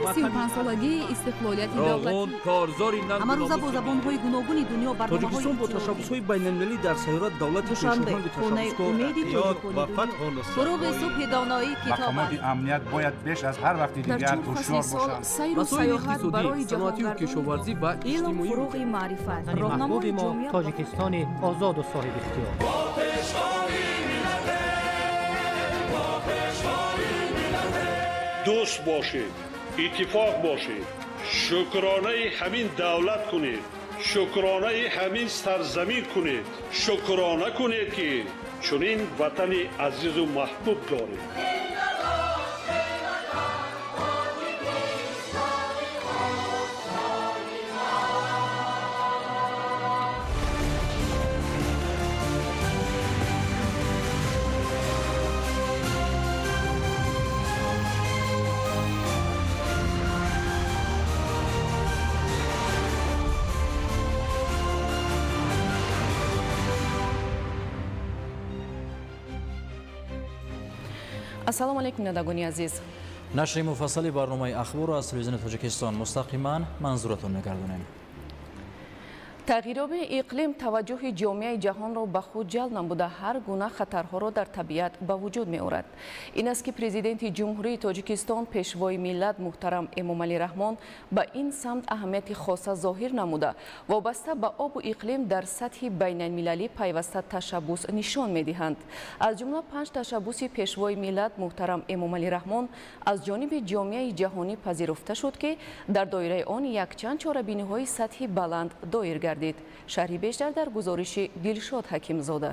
Муносибати 35-солагии истиқлолияти давлатӣ корзори ҳамарӯза бо забонҳои гуногуни дунё барномаҳои Тоҷикистон бо ташаббусҳои байналмилалӣ дар сайёра давлати Душанбе, хонаи умеди ва фатҳу нусрат. Фуруғи субҳи доноӣ китоб Мақомоти амният бояд беш аз ҳар вақти дар дигар чор фасли ҳушёр сол бошанд. сайру Масоили саёҳат иқтисодӣ, барои саноатию ҷаҳонгардонии кишоварзӣ ва илм, иҷтимоӣ. фуруғи маърифат, Ватани роҳнамои маҳбуби мо ҷомеа Тоҷикистони озоду соҳибихтиёр. Дӯст бошед, иттифоқ бошед, шукронаи ҳамин давлат кунед, шукронаи ҳамин сарзамин кунед, шукрона кунед, ки чунин ватани азизу маҳбуб доред. Ассалому алайкум, бинандагони азиз. Нашри муфассали барномаи ахборро аз телевизиони Тоҷикистон мустақиман манзуратон мегардонем. Тағйирёбии иқлим таваҷҷӯҳи ҷомеаи ҷаҳонро ба худ ҷалб намуда, ҳар гуна хатарҳоро дар табиат ба вуҷуд меорад. Ин аст, ки Президенти Ҷумҳурии Тоҷикистон, Пешвои миллат муҳтарам Эмомалӣ Раҳмон ба ин самт аҳамияти хоса зоҳир намуда, вобаста ба обу иқлим дар сатҳи байналмилалӣ пайваста ташаббус нишон медиҳанд. Аз ҷумла панҷ ташаббуси Пешвои миллат муҳтарам Эмомалӣ Раҳмон аз ҷониби ҷомеаи ҷаҳонӣ пазируфта шуд, ки дар доираи он якчанд чорабиниҳои сатҳи баланд доир гардид. Шарҳи бештар дар гузориши Дилшод Ҳакимзода.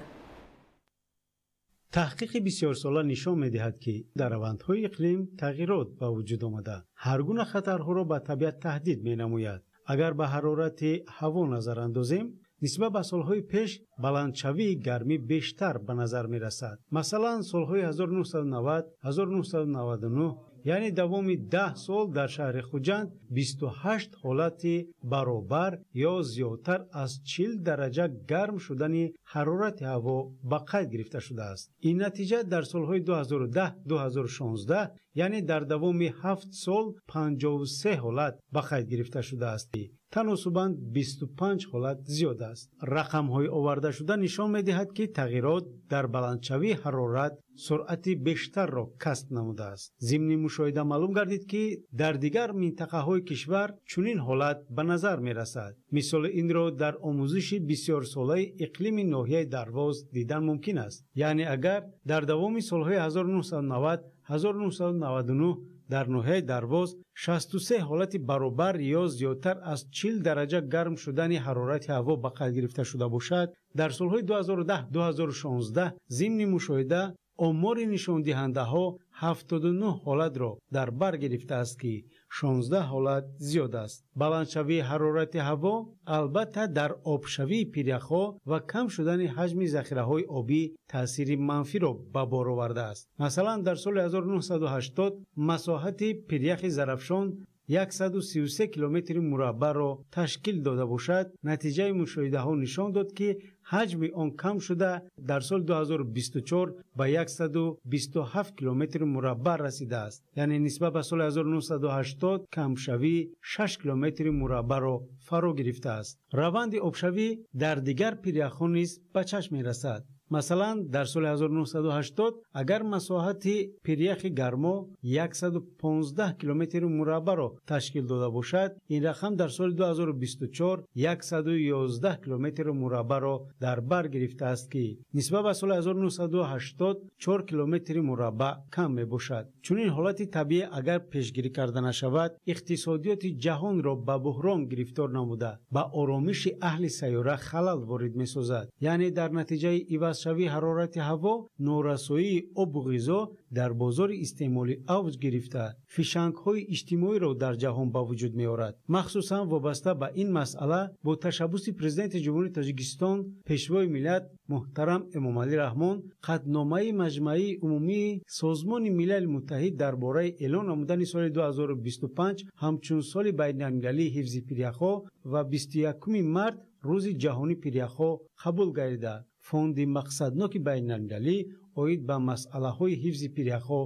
Таҳқиқи бисёрсола нишон медиҳад, ки дар равандҳои иқлим тағйирот ба вуҷуд омада, ҳар гуна хатарҳоро ба табиат таҳдид менамояд. Агар ба ҳарорати ҳаво назар андозем, нисбат ба солҳои пеш баландшавии гармӣ бештар ба назар мерасад. Масалан, солҳои 1990, 1999, яъне давоми 10 сол дар шаҳри Хуҷанд 28 ҳолати баробар ё зиёдтар аз 40 дараҷа гарм шудани ҳарорати ҳаво ба қайд гирифта шудааст. Ин натиҷа дар солҳои 2010-2016, яъне дар давоми 7 сол 53 ҳолат ба қайд гирифта шудааст, ки таносубан 25 ҳолат зиёд аст. Рақамҳои овардашуда нишон медиҳад, ки тағйирот дар баландшавии ҳарорат суръати бештарро касб намудааст. Зимни мушоҳида маълум гардид, ки дар дигар минтақаҳои кишвар чунин ҳолат ба назар мерасад. Мисоли инро дар омӯзиши бисёрсолаи иқлими ноҳияи Дарвоз дидан мумкин аст. Яъне агар дар давоми солҳои 1990 1999 дар ноҳияи Дарвоз 63 ҳолати баробар ё зиёдтар аз 40 дараҷа гарм шудани ҳарорати ҳаво ба қайд гирифта шуда бошад, дар солҳои 2010-2016 зимни мушоҳида омори нишондиҳандаҳо 79 ҳолатро дар бар гирифтааст, ки 16 ҳолат зиёд аст. Баландшавии ҳарорати ҳаво албатта дар обшавии пиряхҳо ва кам шудани ҳаҷми захираҳои обӣ таъсири манфиро ба бор овардааст. Масалан, дар соли 1980 масоҳати пиряхи Зарафшон 133 километри мураббаъро ташкил дода бошад, натиҷаи мушоҳидаҳо нишон дод, ки ҳаҷми он кам шуда, дар соли 2024 ба 127 километри мураббаъ расидааст. Яъне нисбат ба соли 1980 камшавии 6 километри мураббаъро фаро гирифтааст. Раванди обшавӣ дар дигар пиряхҳо низ ба чашм мерасад. Масалан, дар соли 1980 агар масоҳати пиряхи Гармо 115 километри мураббаъро ташкил дода бошад, ин рақам дар соли 2024 111 километри мураббаъро дар бар гирифтааст, ки нисбат ба соли 1980 4 километри мураббаъ кам мебошад. Чунин ҳолати табиӣ агар пешгирӣ карда нашавад, иқтисодиёти ҷаҳонро ба буҳрон гирифтор намуда, ба оромиши аҳли сайёра халал ворид месозад. Яъне дар натиҷаи иваз шавии ҳарорати ҳаво норасоии обу ғизо дар бозори истеъмолӣ авҷ гирифта, фишангҳои иҷтимоиро дар ҷаҳон ба вуҷуд меорад. Махсусан вобаста ба ин масъала бо ташаббуси Президенти Ҷумҳурии Тоҷикистон, Пешвои миллат муҳтарам Эмомалӣ Раҳмон қатъномаи Маҷмаи умумии Созмони Милали Муттаҳид дар бораи эълон намудани соли 2025 ҳамчун соли байналмилалии ҳифзи пиряхҳо ва 21 март рӯзи ҷаҳонии пиряхҳо қабул гардида, фонди мақсадноки байналмилалӣ оид ба масъалаҳои ҳифзи пиряхҳо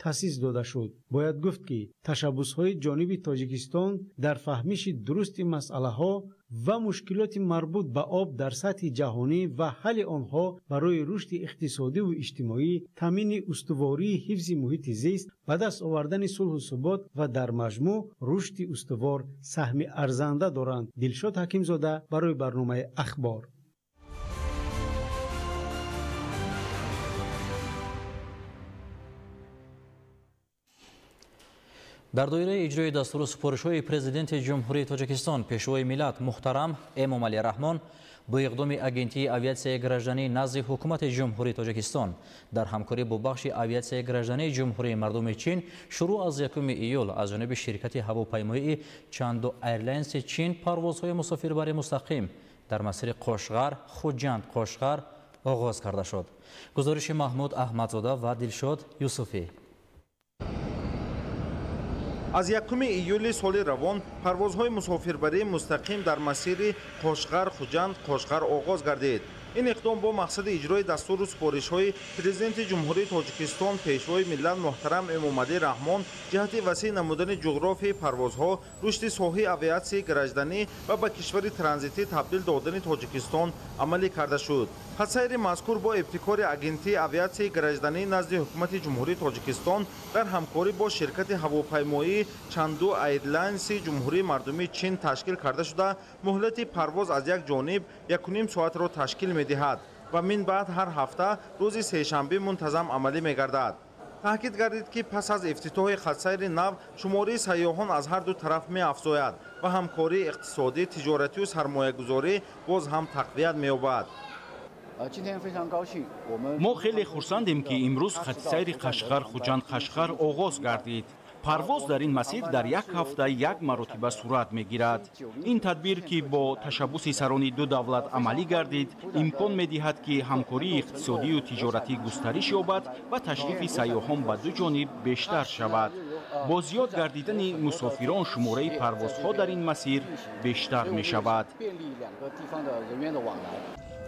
таъсис дода шуд. Бояд гуфт, ки ташаббусҳои ҷониби Тоҷикистон дар фаҳмиши дурусти масъалаҳо ва мушкилоти марбут ба об дар сатҳи ҷаҳонӣ ва ҳалли онҳо барои рушди иқтисодиву иҷтимоӣ, таъмини устувории ҳифзи муҳити зист, ба даст овардани сулҳу субот ва дар маҷмӯъ рушди устувор саҳми арзанда доранд. Дилшод Ҳакимзода барои барномаи Ахбор. Дар доираи иҷрои дастуру супоришҳои Президенти Ҷумҳурии Тоҷикистон, Пешвои миллат муҳтарам Эмомалӣ Раҳмон бо иқдоми Агентии авиатсияи гражданӣ назди Ҳукумати Ҷумҳурии Тоҷикистон дар ҳамкорӣ бо бахши авиатсияи граждании Ҷумҳурии Мардуми Чин шурӯъ аз 1 июл аз ҷониби ширкати ҳавопаймоии Чанду Айрлайнси Чин парвозҳои мусофирбари мустақим дар масири Қошғар, Хуҷанд, Қошғар оғоз карда шуд. Гузориши Маҳмуд Аҳмадзода ва Дилшод Юсуфӣ. Аз 1 июли соли равон парвозҳои мусофирбарии мустақим дар масири Қошғар, Хуҷанд, Қошғар оғоз гардид. Ин иқдом бо мақсади иҷрои дастуру супоришҳои Президенти Ҷумҳурии Тоҷикистон, Пешвои миллат муҳтарам Эмомалӣ Раҳмон ҷиҳати васеъ намудани ҷуғрофии парвозҳо, рушди соҳаи авиатсияи гражданӣ ва ба кишвари транзитӣ табдил додани Тоҷикистон амалӣ карда шуд. Хатсайри мазкур бо ибтикори Агентии авиатсияи гражданӣ назди Ҳукумати Ҷумҳурии Тоҷикистон дар ҳамкорӣ бо ширкати ҳавопаймоии Чанду Айрлайнси Ҷумҳурии Мардумии Чин ташкил карда шуда, муҳлати парвоз аз як ҷониб 1,5 соатро ташкил медиҳад ва мин баъд ҳар ҳафта рӯзи сешанбе мунтазам амалӣ мегардад. Таъкид гардид, ки пас аз ифтитоҳи хатсайри нав шумораи сайёҳон аз ҳар ду тараф меафзояд ва ҳамкории иқтисодӣ, тиҷоратию сармоягузорӣ боз ҳам тақвият меёбад. Мо хеле хурсандем, ки имрӯз хатсайри Қашғар, Хуҷанд, Қашғар оғоз гардид. Парвоз дар ин масир дар як ҳафта як маротиба сурат мегирад. Ин тадбир, ки бо ташаббуси сарони ду давлат амалӣ гардид, имкон медиҳад, ки ҳамкории иқтисодию тиҷоратӣ густариш ёбад ва ташрифи сайёҳон ба ду ҷониб бештар шавад. Бо зиёд гардидани мусофирон шумораи парвозҳо дар ин масир бештар мешавад.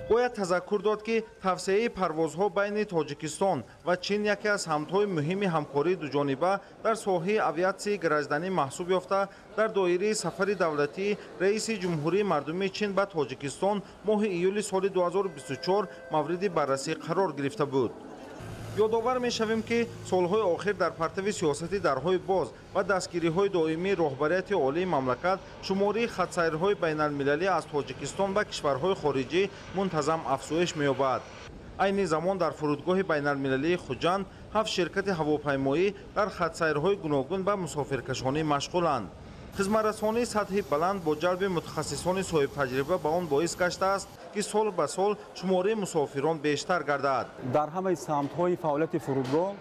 Бояд тазаккур дод, ки тавсеаи парвозҳо байни Тоҷикистон ва Чин яке аз самтҳои муҳими ҳамкории дуҷониба дар соҳаи авиатсияи гражданӣ маҳсуб ёфта, дар доираи сафари давлатии Раиси Ҷумҳурии Мардумии Чин ба Тоҷикистон моҳи июли соли 2024 мавриди баррасӣ қарор гирифта буд. Ёдовар мешавем, ки солҳои охир дар партави сиёсати дарҳои боз ва дастгириҳои доимии роҳбарияти олии мамлакат шумораи хатсайрҳои байналмилалӣ аз Тоҷикистон ба кишварҳои хориҷӣ мунтазам афзоиш меёбад. Айни замон дар фурудгоҳи байналмилалии Хуҷанд 7 ширкати ҳавопаймоӣ дар хатсайрҳои гуногун ба мусофиркашонӣ машғуланд. Хизматрасонии сатҳи баланд бо ҷалби мутахассисони соҳибтаҷриба ба он боис гаштааст, ки сол ба сол шумораи мусофирон бештар гардад. Дар ҳамаи самтҳои фаъолияти фурудгоҳ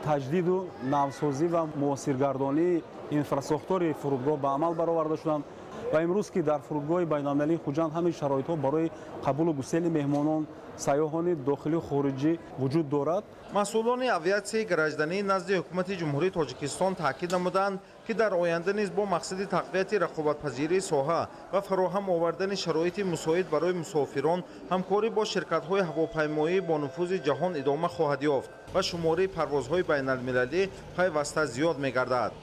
таҷдиду навсозӣ ва муосиргардонии инфрасохтори фурудгоҳ ба амал бароварда шуданд ва имрӯз, ки дар фурудгоҳи байналмилалии Хуҷанд ҳамин шароитҳо барои қабулу гусели меҳмонон, сайёҳони дохилию хориҷӣ вуҷуд дорад. Масъулони авиатсияи гражданӣ назди Ҳукумати Ҷумҳурии Тоҷикистон таъкид намуданд, ки дар оянда низ бо мақсади тақвияти рақобатпазирии соҳа ва фароҳам овардани шароити мусоид барои мусофирон ҳамкорӣ бо ширкатҳои ҳавопаймоӣ бо нуфузи ҷаҳон идома хоҳад ёфт ва шумораи парвозҳои байналмилалӣ пайваста зиёд мегардад.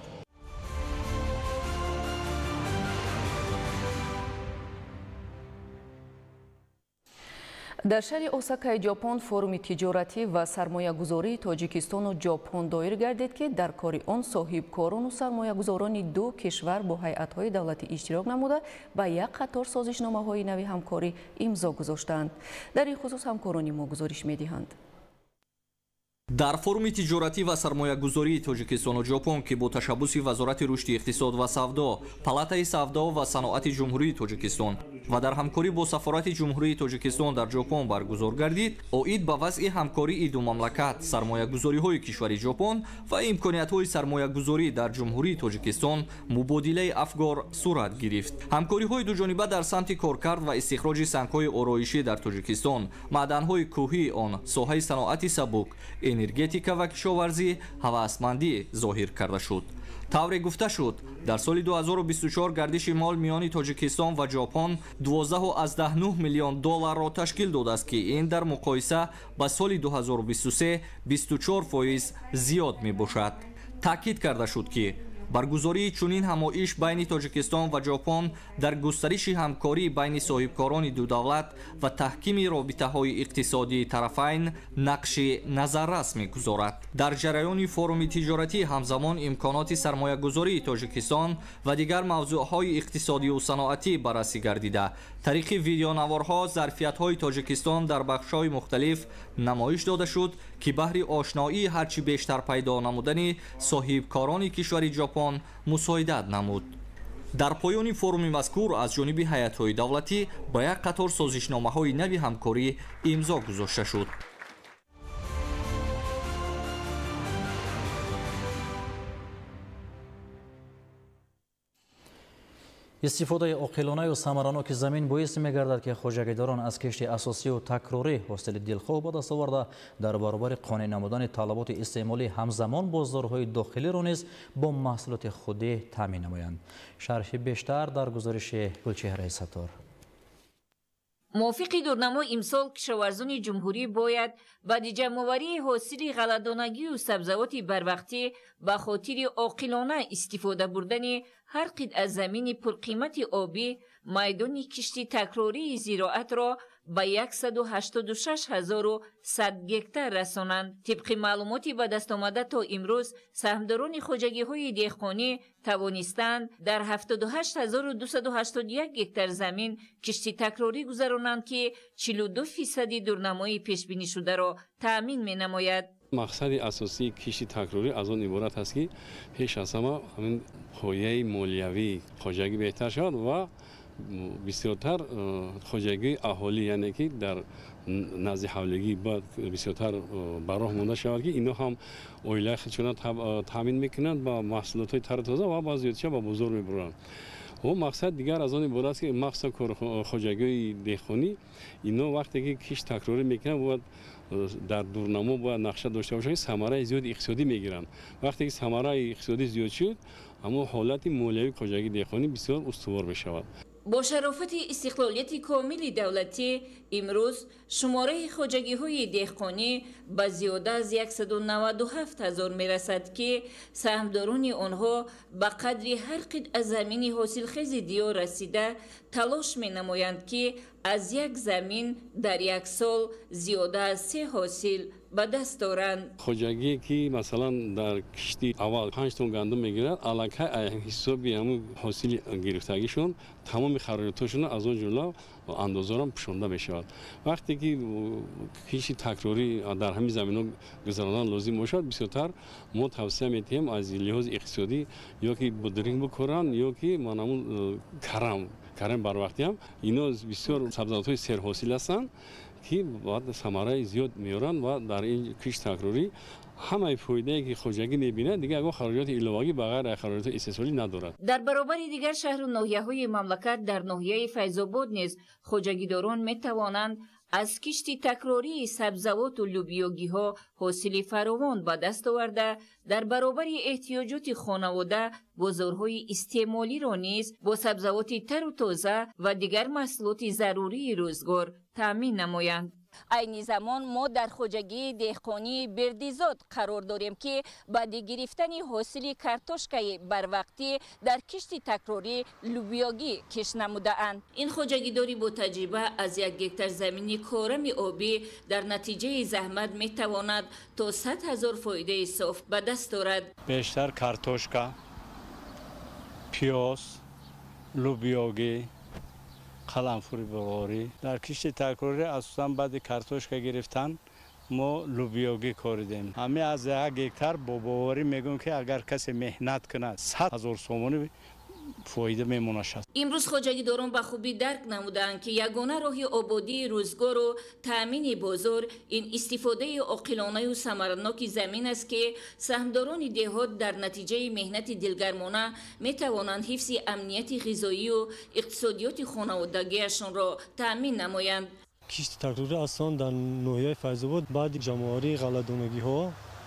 Дар шаҳри Осакаи Ҷопон форуми тиҷоратӣ ва сармоягузории Тоҷикистону Ҷопон доир гардид, ки дар кори он соҳибкорону сармоягузорони ду кишвар бо ҳайатҳои давлатӣ иштирок намуда ба як қатор созишномаҳои нави ҳамкорӣ имзо гузоштаанд. Дар ин хусус ҳамкорони мо гузориш медиҳанд. Дар форуми тиҷоратӣ ва сармоягузории Тоҷикистону Ҷопон, ки бо ташаббуси Вазорати рушди иқтисод ва савдо, Палатаи савдо ва саноати Ҷумҳурии Тоҷикистон ва дар ҳамкорӣ бо Сафорати Ҷумҳурии Тоҷикистон дар Ҷопон баргузор гардид, оид ба вазъи ҳамкории ду мамлакат, сармоягузориҳои кишвари Ҷопон ва имкониятҳои сармоягузорӣ дар Ҷумҳурии Тоҷикистон мубодилаи афкор сурат гирифт. Ҳамкориҳои дуҷониба дар самти коркард ва истихроҷи сангҳои ороишӣ дар Тоҷикистон, маъданҳои кӯҳии он, соҳаи саноати сабук, энергетика ва кишоварзӣ ҳавасмандӣ зоҳир карда шуд. Тавре гуфта шуд, дар соли 2024 гардиши мол миёни Тоҷикистон ва Ҷопон 12,9 миллион долларро ташкил додааст, ки ин дар муқоиса ба соли 2023 24% зиёд мебошад. Таъкид карда шуд, ки баргузории чунин ҳамоиш байни Тоҷикистон ва Ҷопон дар густариши ҳамкорӣ байни соҳибкорони ду давлат ва таҳкими робитаҳои иқтисодии тарафайн нақши назаррас мегузорад. Дар ҷараёни форуми тиҷоратӣ ҳамзамон имконоти сармоягузории Тоҷикистон ва дигар мавзӯъҳои иқтисодию саноатӣ баррасӣ гардида, тариқи видеонаворҳо зарфиятҳои Тоҷикистон дар бахшҳои мухталиф намоиш дода шуд, ки баҳри ошноии ҳарчи бештар пайдо намудани соҳибкорони кишвари Ҷопон мусоидат намуд. Дар поёни форуми мазкур аз ҷониби ҳайатҳои давлатӣ ба як қатор созишномаҳои нави ҳамкорӣ имзо гузошта шуд. Истифодаи оқилонаю самараноки замин боис мегардад, ки хоҷагидорон аз кишти асосию такрорӣ ҳосили дилхоҳ ба даст оварда, дар баробари қонеъ намудани талаботи истеъмолӣ ҳамзамон бозорҳои дохилиро низ бо маҳсулоти худӣ таъмин намоянд. Шарҳи бештар дар гузориши Гулчеҳраи Саттор. Мувофиқи дурнамо имсол кишоварзони ҷумҳурӣ бояд баъди ҷамъоварии ҳосили ғалладонагию сабзавоти барвақтӣ ба хотири оқилона истифода бурдани ҳар қитъа замини пурқимати обӣ майдони кишти такрории зироатро ба 186 100 гектар расонанд. Тибқи маълумоти ба даст омада, то имрӯз саҳмдорони хоҷагиҳои деҳқонӣ тавонистанд дар 78 281 гектар замин кишти такрорӣ гузаронанд, ки 42 фисади дурнамои пешбинишударо таъмин менамояд. Мақсади асосии кишти такрорӣ аз он иборат аст, ки пеш аз ҳама ҳамин пояи молиявии хоҷагӣ беҳтар шавад ва бисёртар хоҷагии аҳолӣ, яъне ки дар назди ҳавлигӣ бояд бисёртар ба роҳ монда шавад, ки инҳо ҳам оилаи худшона таъмин мекунанд ба маҳсулотҳои тару тоза ва ба зиёдча ба бозор мебуранд. Ва мақсад дигар аз он иборат аст, ки махсусан хоҷагиҳои деҳқонӣ инҳо вақте ки кишт такрорӣ мекунанд, бояд дар дурнамо бояд нақша дошта бошанд, ки самараи зиёди иқтисодӣ мегиранд. Вақте ки самараи иқтисодӣ зиёд шуд, ҳамон ҳолати молиявии хоҷагии деҳқонӣ бисёр устувор мешавад. Бо шарофати истиқлолияти комили давлатӣ имрӯз шумораи хоҷагиҳои деҳқонӣ ба зиёда аз 197 ҳазор мерасад, ки саҳмдорони онҳо ба қадри ҳар қитъа замини ҳосилхези диёр расида, талош менамоянд, ки аз як замин дар як сол зиёда аз се ҳосил ба даст оранд. Хоҷагие ки масалан дар кишти аввал 5 тонн гандум мегирад, аллакай ҳисоби ҳамун ҳосили гирифтагишон тамоми хароҷотҳошона, аз он ҷумла андозорам, пӯшонда мешавад. Вақте ки кишти такрорӣ дар ҳамин заминҳо гузарондан лозим бошад, бисёртар мо тавсия медиҳем аз лиҳози иқтисодӣ ё ки бодринг бикоранд, ё ки манамун карам барвақтиам. Ино бисёр сабзавотҳои серҳосил ҳастанд, ки баъд самараи зиёд меоранд ва дар ин кишти такрорӣ ҳамаи фоидае ки хоҷагӣ мебинад, дигар ягон хароҷоти иловагӣ ба ғайр аз хароҷоти истеҳсолӣ надорад. Дар баробари дигар шаҳру ноҳияҳои мамлакат, дар ноҳияи Файзобод низ хоҷагидорон метавонанд аз кишти такрории сабзавоту лӯбиёгиҳо ҳосили фаровон ба даст оварда, дар баробари эҳтиёҷоти хонавода бозорҳои истеъмолиро низ бо сабзавоти тару тоза ва дигар маҳсулоти зарурии рӯзгор таъмин намоянд. Айни замон мо дар хоҷагии деҳқонии Бердизод қарор дорем, ки баъди гирифтани ҳосили картошкаи барвақтӣ дар кишти такрорӣ лӯбиёгӣ кишт намудаанд. Ин хоҷагидорӣ бо таҷриба аз 1 гектар замини корами обӣ дар натиҷаи заҳмат метавонад то 100 000 фоидаи соф ба даст орад. Бештар картошка, пиёз, лӯбиёгӣ, қаламфури булғорӣ. Дар кишти такрорӣ асосан баъди картошка гирифтан мо лӯбиёгӣ коридем. Ҳамин аз 1 гектар бо боварӣ мегӯем, ки агар касе меҳнат кунад, 100 000 сомонӣ фоида мемонашад. Имрӯз хоҷагидорон ба хубӣ дарк намудаанд, ки ягона роҳи ободии рӯзгору таъмини бозор ин истифодаи оқилонаю самараноки замин аст, ки саҳмдорони деҳот дар натиҷаи меҳнати дилгармона метавонанд ҳифзи амнияти ғизоию иқтисодиёти хонаводагиашонро таъмин намоянд. Кишти такрорӣ аслан дар ноҳияи Файзобод баъди ҷамъоварии ғалладонагиҳо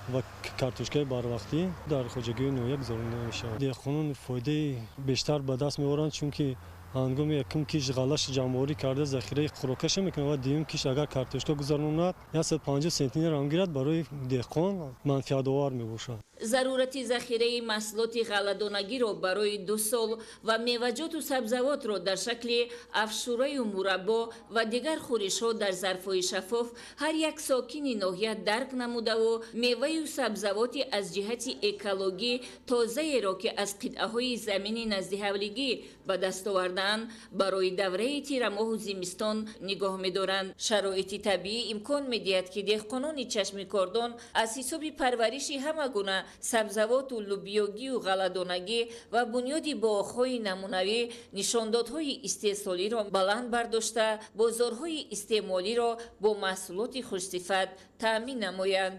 ва картошкаи барвақтӣ дар хоҷагии ноҳия гузаронида мешавад. Деҳқонон фоидаи бештар ба даст меоранд, чунки ҳангоми якум кишт ғаллаша ҷамъоварӣ карда захираи хӯрокаша мекунад ва дуюм кишт агар картошка гузаронад 150 сентнер ҳам гирад, барои деҳқон манфиатовар мебошад. Зарурати захираи маҳсулоти ғалладонагиро барои 2 сол ва меваҷоту сабзавотро дар шакли афшураю мураббо ва дигар хӯришҳо дар зарфҳои шаффоф ҳар як сокини ноҳия дарк намудаву меваю сабзавоти аз ҷиҳати экологӣ тозаеро, ки аз қитъаҳои замини наздиҳавлигӣ ба даст овардаанд, барои давраи тирамоҳу зимистон нигоҳ медоранд. Шароити табиӣ имкон медиҳад, ки деҳқонони чашми кордон аз ҳисоби парвариши ҳама гуна сабзавоту лубиёгию ғалладонагӣ ва бунёди боғҳои намунавӣ нишондодҳои истеҳсолиро баланд бардошта, бозорҳои истеъмолиро бо маҳсулоти хушсифат таъмин намоянд.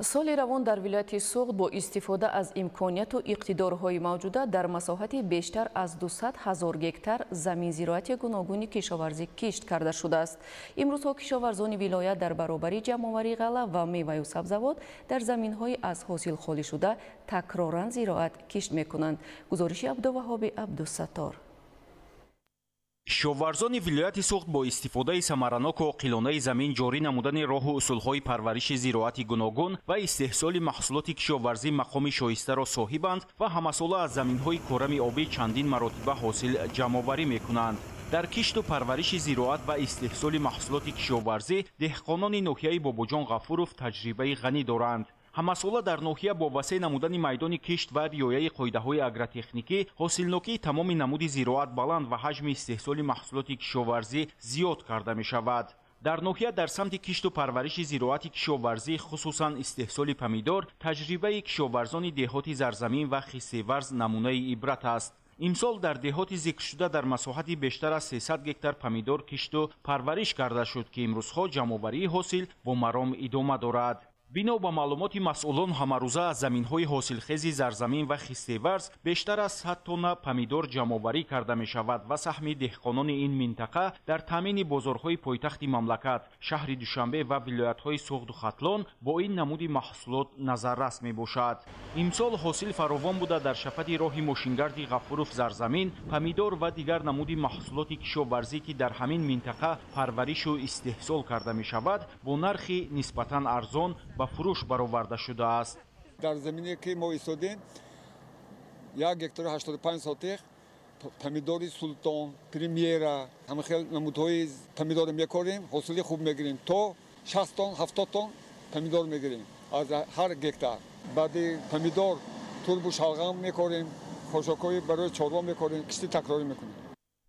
Соли равон дар вилояти Суғд бо истифода аз имконияту иқтидорҳои мавҷуда дар масоҳати бештар аз 200 000 гектар замин зироати гуногуни кишоварзӣ кишт карда шудааст. Имрӯзҳо кишоварзони вилоят дар баробари ҷамъоварии ғалла ва меваю сабзавот дар заминҳои аз ҳосил холӣ шуда такроран зироат кишт мекунанд. Гузориши Абдуваҳоби Абдусаттор. Кишоварзони вилояти Суғд бо истифодаи самараноку оқилонаи замин, ҷорӣ намудани роҳу усулҳои парвариши зироати гуногун ва истеҳсоли маҳсулоти кишоварзӣ мақоми шоистаро соҳибанд ва ҳамасола аз заминҳои корами обӣ чандин маротиба ҳосил ҷамъоварӣ мекунанд. Дар кишту парвариши зироат ва истеҳсоли маҳсулоти кишоварзӣ деҳқонони ноҳияи Бобоҷон Ғафуров таҷрибаи ғанӣ доранд. Ҳамасола дар ноҳия бо васеъ намудани майдони кишт ва риояи қоидаҳои агротехникӣ ҳосилнокии тамоми намуди зироат баланд ва ҳаҷми истеҳсоли маҳсулоти кишоварзӣ зиёд карда мешавад. Дар ноҳия дар самти кишту парвариши зироати кишоварзӣ, хусусан истеҳсоли помидор, таҷрибаи кишоварзони деҳоти Зарзамин ва Хисеварз намунаи ибрат аст. Имсол дар деҳоти зикршуда дар масоҳати бештар аз 300 гектар помидор кишту парвариш карда шуд, ки имрӯзҳо ҷамъоварии ҳосил бо маром идома дорад. Бино ба маълумоти масъулон, ҳамарӯза аз заминҳои ҳосилхези Зарзамин ва Хистеварз бештар аз 100 тонна помидор ҷамъоварӣ карда мешавад ва саҳми деҳқонони ин минтақа дар таъмини бозорҳои пойтахти мамлакат, шаҳри Душанбе ва вилоятҳои Суғду Хатлон бо ин намуди маҳсулот назаррас мебошад. Имсол ҳосил фаровон буда, дар шафати роҳи мошингарди Ғафуров Зарзамин помидор ва дигар намуди маҳсулоти кишоварзӣ, ки дар ҳамин минтақа парваришу истеҳсол карда мешавад, бо нархи нисбатан арзон ба фурӯш бароварда шудааст. Дар замине ки мо истодем 1 гектару 85 сотих помидори Султон, Премьера, ҳама хел намудҳои помидорро мекорем, ҳосили хуб мегирем. То 60 тонн, 70 тонн помидор мегирем аз ҳар гектар. Баъди помидор турбу шалғам мекорем, хошокҳои барои чорво мекорем, кишти такрорӣ мекунем.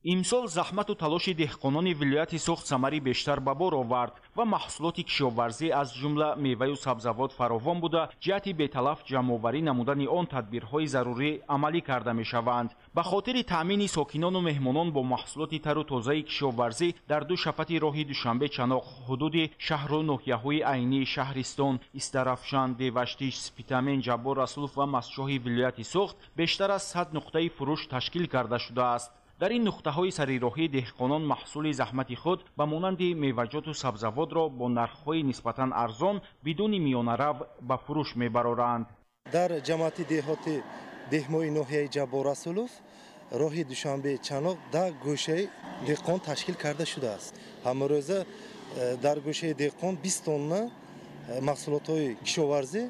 Имсол заҳмату талоши деҳқонони вилояти Суғд самари бештар ба бор овард ва маҳсулоти кишоварзӣ аз ҷумла меваю сабзавот фаровон буда, ҷиҳати беталаф ҷамъоварӣ намудани он тадбирҳои зарурӣ амалӣ карда мешаванд. Ба хотири таъмини сокинону меҳмонон бо маҳсулоти тару тозаи кишоварзӣ дар ду шафати роҳи Душанбе Чаноқ, ҳудуди шаҳру ноҳияҳои Айнӣ, Шаҳристон, Истарафшан, Деваштиш, Спитамен, Ҷаббор Расулов ва Мастчоҳи вилояти Суғд бештар аз 100 нуқтаи фурӯш ташкил карда шудааст. Дар ин нуқтаҳои сарироҳӣ деҳқонон маҳсули заҳмати худ ба монанди меваҷоту сабзавотро бо нархҳои нисбатан арзон бидуни миёнарав ба фурӯш мебароранд. Дар ҷамоати деҳоти деҳмои ноҳияи Ҷаббор Расулов роҳи Душанбе Чаноқ дар гӯшаи деҳқон ташкил карда шудааст. Ҳамарӯза дар гӯшаи деҳқон 20 тонна маҳсулотҳои кишоварзӣ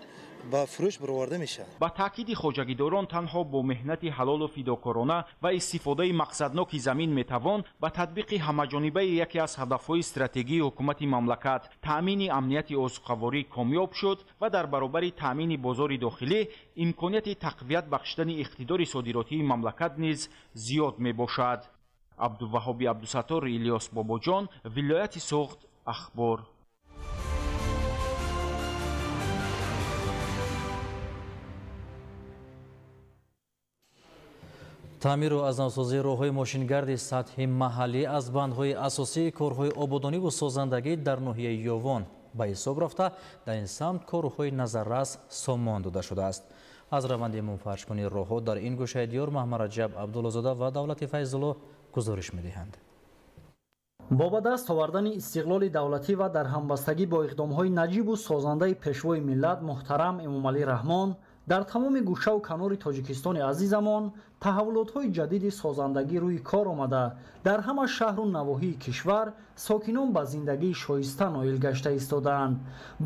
ба фурӯш бароварда мешавад. Ба таъкиди хоҷагидорон, танҳо бо меҳнати ҳалолу фидокорона ва истифодаи мақсадноки замин метавон ба татбиқи ҳамаҷонибаи яке аз ҳадафҳои стратегии ҳукумати мамлакат, таъмини амнияти озуқаворӣ комёб шуд ва дар баробари таъмини бозори дохилӣ имконияти тақвият бахшидани иқтидори содиротии мамлакат низ зиёд мебошад. Абдуваҳоби Абдусаттор, Илёс Бобоҷон, вилояти Суғд, Ахбор. Таъмиру аз навсозии роҳҳои мошингарди сатҳи маҳаллӣ аз бандҳои асосии корҳои ободониву созандагӣ дар ноҳияи Ёвон ба ҳисоб рафта, дар ин самт корҳои назаррас сомон дода шудааст. Аз раванди мунфаршкунии роҳҳо дар ин гӯшаи диёр Маҳмараҷаб Абдуллозода ва Давлати Файзулло гузориш медиҳанд. Бо ба даст овардани истиқлоли давлатӣ ва дар ҳамбастагӣ бо иқдомҳои наҷибу созандаи Пешвои миллат муҳтарам Эмомалӣ Раҳмон дар тамоми гӯшаву канори Тоҷикистони азизамон таҳаввулотҳои ҷадиди созандагӣ рӯи кор омада, дар ҳама шаҳру навоҳии кишвар сокинон ба зиндагии шоиста ноил гашта истодаанд.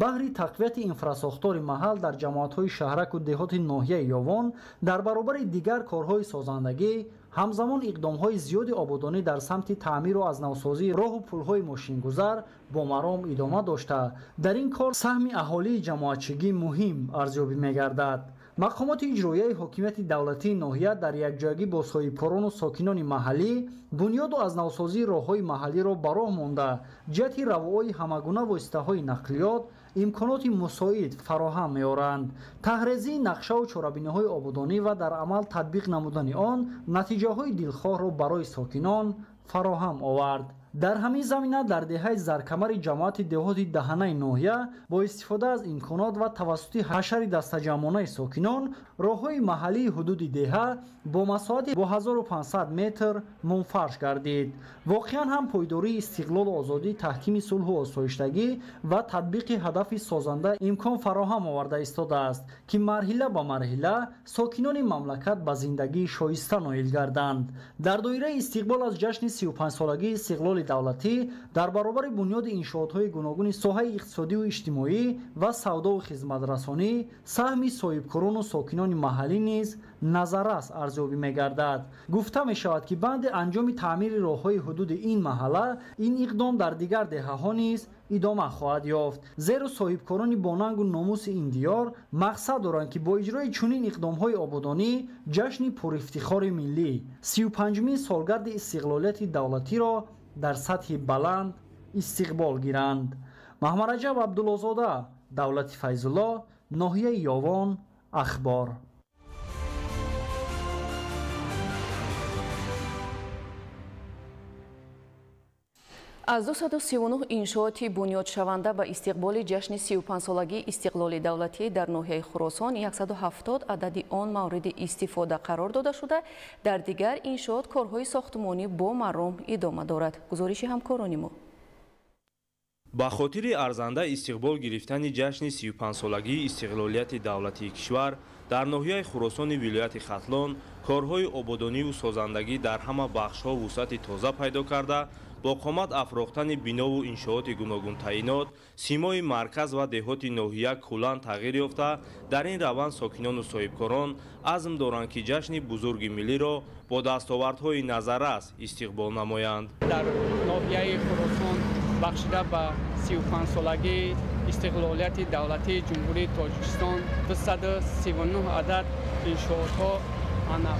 Баҳри тақвияти инфрасохтори маҳал дар ҷамоатҳои шаҳраку деҳоти ноҳияи Ёвон дар баробари дигар корҳои созандагӣ ҳамзамон иқдомҳои зиёди ободонӣ дар самти таъмиру аз навсозии роҳу пулҳои мошингузар бо маром идома дошта, дар ин кор саҳми аҳолии ҷамоатчигӣ муҳим арзёбӣ мегардад. Мақомоти иҷроияи ҳокимияти давлатии ноҳия дар якҷоягӣ бо соҳибкорону сокинони маҳаллӣ бунёду аз навсозии роҳҳои маҳаллиро ба роҳ монда, ҷиҳати равои ҳамагуна воситаҳои нақлиёт имконоти мусоид фароҳам меоранд. Таҳрезии нақшаву чорабиниҳои ободонӣ ва дар амал татбиқ намудани он натиҷаҳои дилхоҳро барои сокинон фароҳам овард. Дар ҳамин замина дар деҳаи Заркамари ҷамоати деҳоти Даҳанаи ноҳия бо истифода аз имконот ва тавассути ҳашари дастаҷамъонаи сокинон роҳҳои маҳаллии ҳудуди деҳа бо масоҳати 1500 метр мунфарш гардид. Воқеан ҳам пойдории истиқлолу озодӣ, таҳкими сулҳу осоиштагӣ ва татбиқи ҳадафи созанда имкон фароҳам оварда истодааст, ки марҳила ба марҳила сокинони мамлакат ба зиндагии шоиста ноил гарданд. Дар доираи истиқбол аз ҷашни 35-солагии истиқлоли давлатӣ дар баробари бунёди иншоотҳои гуногуни соҳаи иқтисодиву иҷтимоӣ ва савдову хизматрасонӣ саҳми соҳибкорону сокинони маҳаллӣ низ назаррас арзёбӣ мегардад. Гуфта мешавад, ки банди анҷоми таъмири роҳҳои ҳудуди ин маҳалла ин иқдом дар дигар деҳаҳо низ идома хоҳад ёфт, зеро соҳибкорони бонангу номуси ин диёр мақсад доранд, ки бо иҷрои чунин иқдомҳои ободонӣ ҷашни пурифтихори миллӣ 35-умин солгарди истиқлолияти давлатиро дар сатҳи баланд истиқбол гиранд. Маҳмараҷаб Абдуллозода, Давлати Файзулло, ноҳияи Ёвон, Ахбор. Аз 239 иншооти бунёдшаванда ба истиқболи ҷашни 35-солагии истиқлоли давлатӣ дар ноҳияи Хуросон 170 адади он мавриди истифода қарор дода шуда, дар дигар иншоот корҳои сохтмонӣ бо маром идома дорад. Гузориши ҳамкорони мо. Ба хотири арзанда истиқбол гирифтани ҷашни 35-солагии истиқлолияти давлатии кишвар дар ноҳияи Хуросони вилояти Хатлон корҳои ободониву созандагӣ дар ҳама бахшҳо вусъати тоза пайдо карда, бо қомат афрохтани бинову иншооти гуногунтаъинот симои марказ ва деҳоти ноҳия куллан тағйир ёфта, дар ин раванд сокинону соҳибкорон азм доранд, ки ҷашни бузурги миллиро бо дастовардҳои назаррас истиқбол намоянд. Дар ноҳияи Хуросон бахшида ба 35-солагии истиқлолияти давлатии Ҷумҳурии Тоҷикистон 239 адад иншоотҳо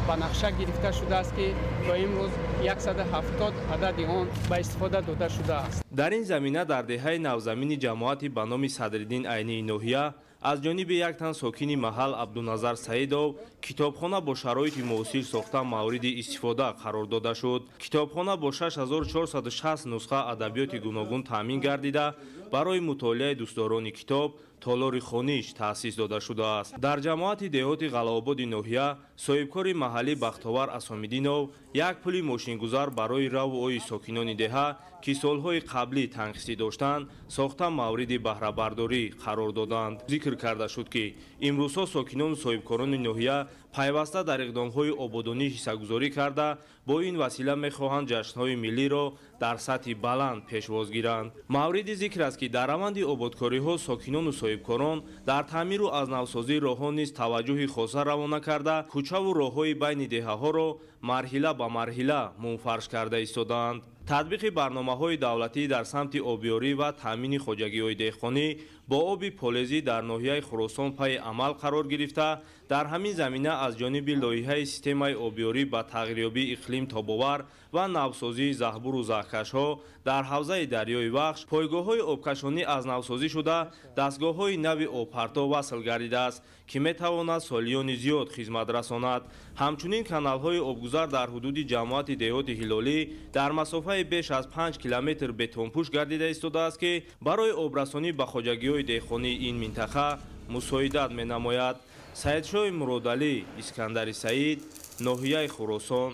ба нақша гирифта шудааст, ки то имрӯз 170 адади он ба истифода дода шудааст. Дар ин замина дар деҳаи навзамини ҷамоати ба номи Садриддин Айнии ноҳия аз ҷониби як тан сокини маҳал Абдуназар Саидов китобхона бо шароити муосир сохта мавриди истифода қарор дода шуд. Китобхона бо 6460 нусха адабиёти гуногун таъмин гардида, барои мутолиаи дӯстдорони китоб толори хониш таъсис дода шудааст. Дар ҷамоати деҳоти Ғалаободи ноҳия соҳибкори маҳаллӣ Бахтовар Асомиддинов як пули мошингузар барои раву ои сокинони деҳа, ки солҳои қаблӣ танқисӣ доштанд, сохта мавриди баҳрабардорӣ қарор доданд. Зикр карда шуд, ки имрӯзҳо сокинону соҳибкорони ноҳия пайваста дар иқдомҳои ободонӣ ҳиссагузорӣ карда, бо ин васила мехоҳанд ҷашнҳои миллиро дар сатҳи баланд пешвоз гиранд. Мавриди зикр аст, ки дар раванди ободкориҳо сокинону соҳибкорон дар таъмиру аз навсозии роҳҳо низ таваҷҷӯҳи хоса равона карда, кӯчаву роҳҳои байни деҳаҳоро марҳила ба марҳила мунфарш карда истодаанд. Татбиқи барномаҳои давлатӣ дар самти обёрӣ ва таъмини хоҷагиҳои деҳқонӣ бо оби полезӣ дар ноҳияи Хуросон пайи амал қарор гирифта, дар ҳамин замина аз ҷониби лоиҳаи системаи обёрӣ ба тағйирёбии иқлим тобовар ва навсозии заҳбуру заҳкашҳо дар ҳавзаи дарёи Вахш пойгоҳҳои обкашонӣ аз навсозӣ шуда, дастгоҳҳои нави обпарто васл гардидааст, ки метавонад солиёни зиёд хизмат расонад. Ҳамчунин каналҳои обгузар дар ҳудуди ҷамоати деҳоти Ҳилолӣ дар масофаи беш аз 5 километр бетонпӯш гардида истодааст, ки барои обрасонӣ ба хоҷагиҳои деҳқонии ин минтақа мусоидат менамояд. Саидшоҳи Муродалӣ, Искандари Саид, ноҳияи Хуросон,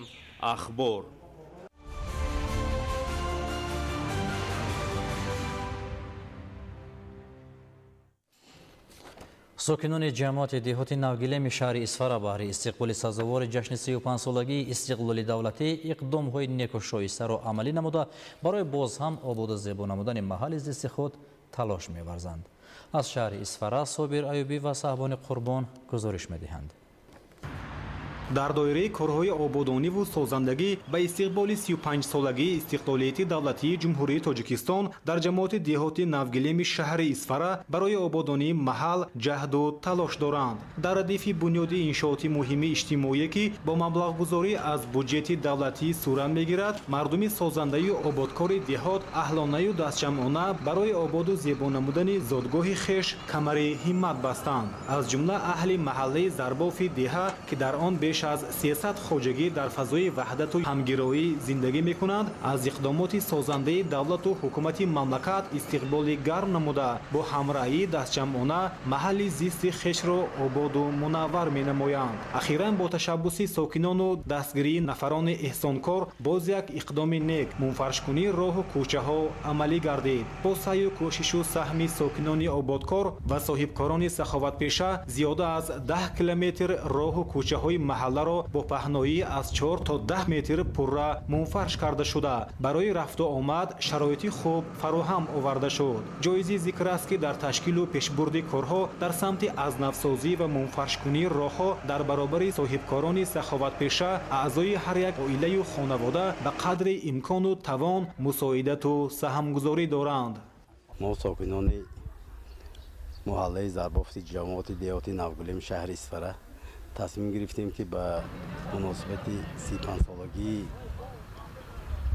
Ахбор. Сокинони ҷамоати деҳоти Навгилеми шаҳри Исфара баҳри истиқболи сазовори ҷашни 35-солагии истиқлоли давлатӣ иқдомҳои неку шоистаро амалӣ намуда, барои боз ҳам ободу зебо намудани маҳалли зисти худ талош меварзанд. Аз шаҳри Исфара Собир Аюбӣ ва Саҳбони Қурбон гузориш медиҳанд. Дар доираи корҳои ободониву созандагӣ ба истиқболи 35-солагии истиқлолияти давлатии Ҷумҳурии Тоҷикистон дар ҷамоати деҳоти Навгилеми шаҳри Исфара барои ободонии маҳал ҷаҳду талош доранд. Дар радифи бунёди иншооти муҳими иҷтимоие, ки бо маблағгузорӣ аз буҷети давлатӣ сурат мегирад, мардуми созандаю ободкори деҳот аҳлонаю дастҷамъона барои ободу зебо намудани зодгоҳи хеш камари ҳиммат бастанд. Аз ҷумла аҳли маҳаллаи Зарбофи деҳа, ки дар он беш аз 300 хоҷагӣ дар фазои ваҳдату ҳамгироӣ зиндагӣ мекунанд, аз иқдомоти созандаи давлату ҳукумати мамлакат истиқболи гарм намуда, бо ҳамраҳии дастҷамъона маҳалли зисти хешро ободу мунаввар менамоянд. Ахиран бо ташаббуси сокинону дастгирии нафарони эҳсонкор боз як иқдоми нек мунфаршкунии роҳу кӯчаҳо амалӣ гардид. Бо саъю кӯшишу саҳми сокинони ободкор ва соҳибкорони саховатпеша зиёда аз 10 километр роҳу кӯчаҳои маҳалларо бо паҳноӣ аз 4 то 10 метр пурра мунфарш карда шуда, барои рафту омад шароити хуб фароҳам оварда шуд. Ҷоизи зикр аст, ки дар ташкилу пешбурди корҳо дар самти азнавсозӣ ва мунфаршкунии роҳҳо дар баробари соҳибкорони саховатпеша аъзои ҳар як оилаю хонавода ба қадри имкону тавон мусоидату саҳмгузорӣ доранд. Мо сокинони маҳаллаи Зарбофти ҷамоати деҳоти Навгулем шаҳри Исфара тасмим гирифтем, ки ба муносибати 35-солагии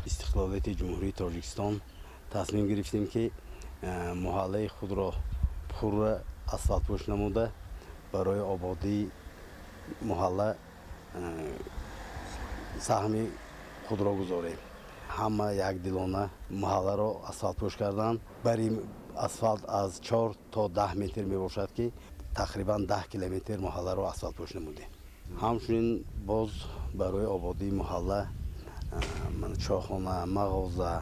истиқлолияти Ҷумҳурии Тоҷикистон тасмим гирифтем, ки маҳаллаи худро пурра асфалтпӯш намуда, барои ободии маҳалла саҳми худро гузорем. Ҳама якдилона маҳалларо асфалтпӯш карданд. Бари асфалт аз 4 то 10 метр мебошад, ки тақрибан 10 километр маҳалларо асфалтпӯш намудем. Ҳамчунин боз барои ободии маҳалла чойхона, мағоза,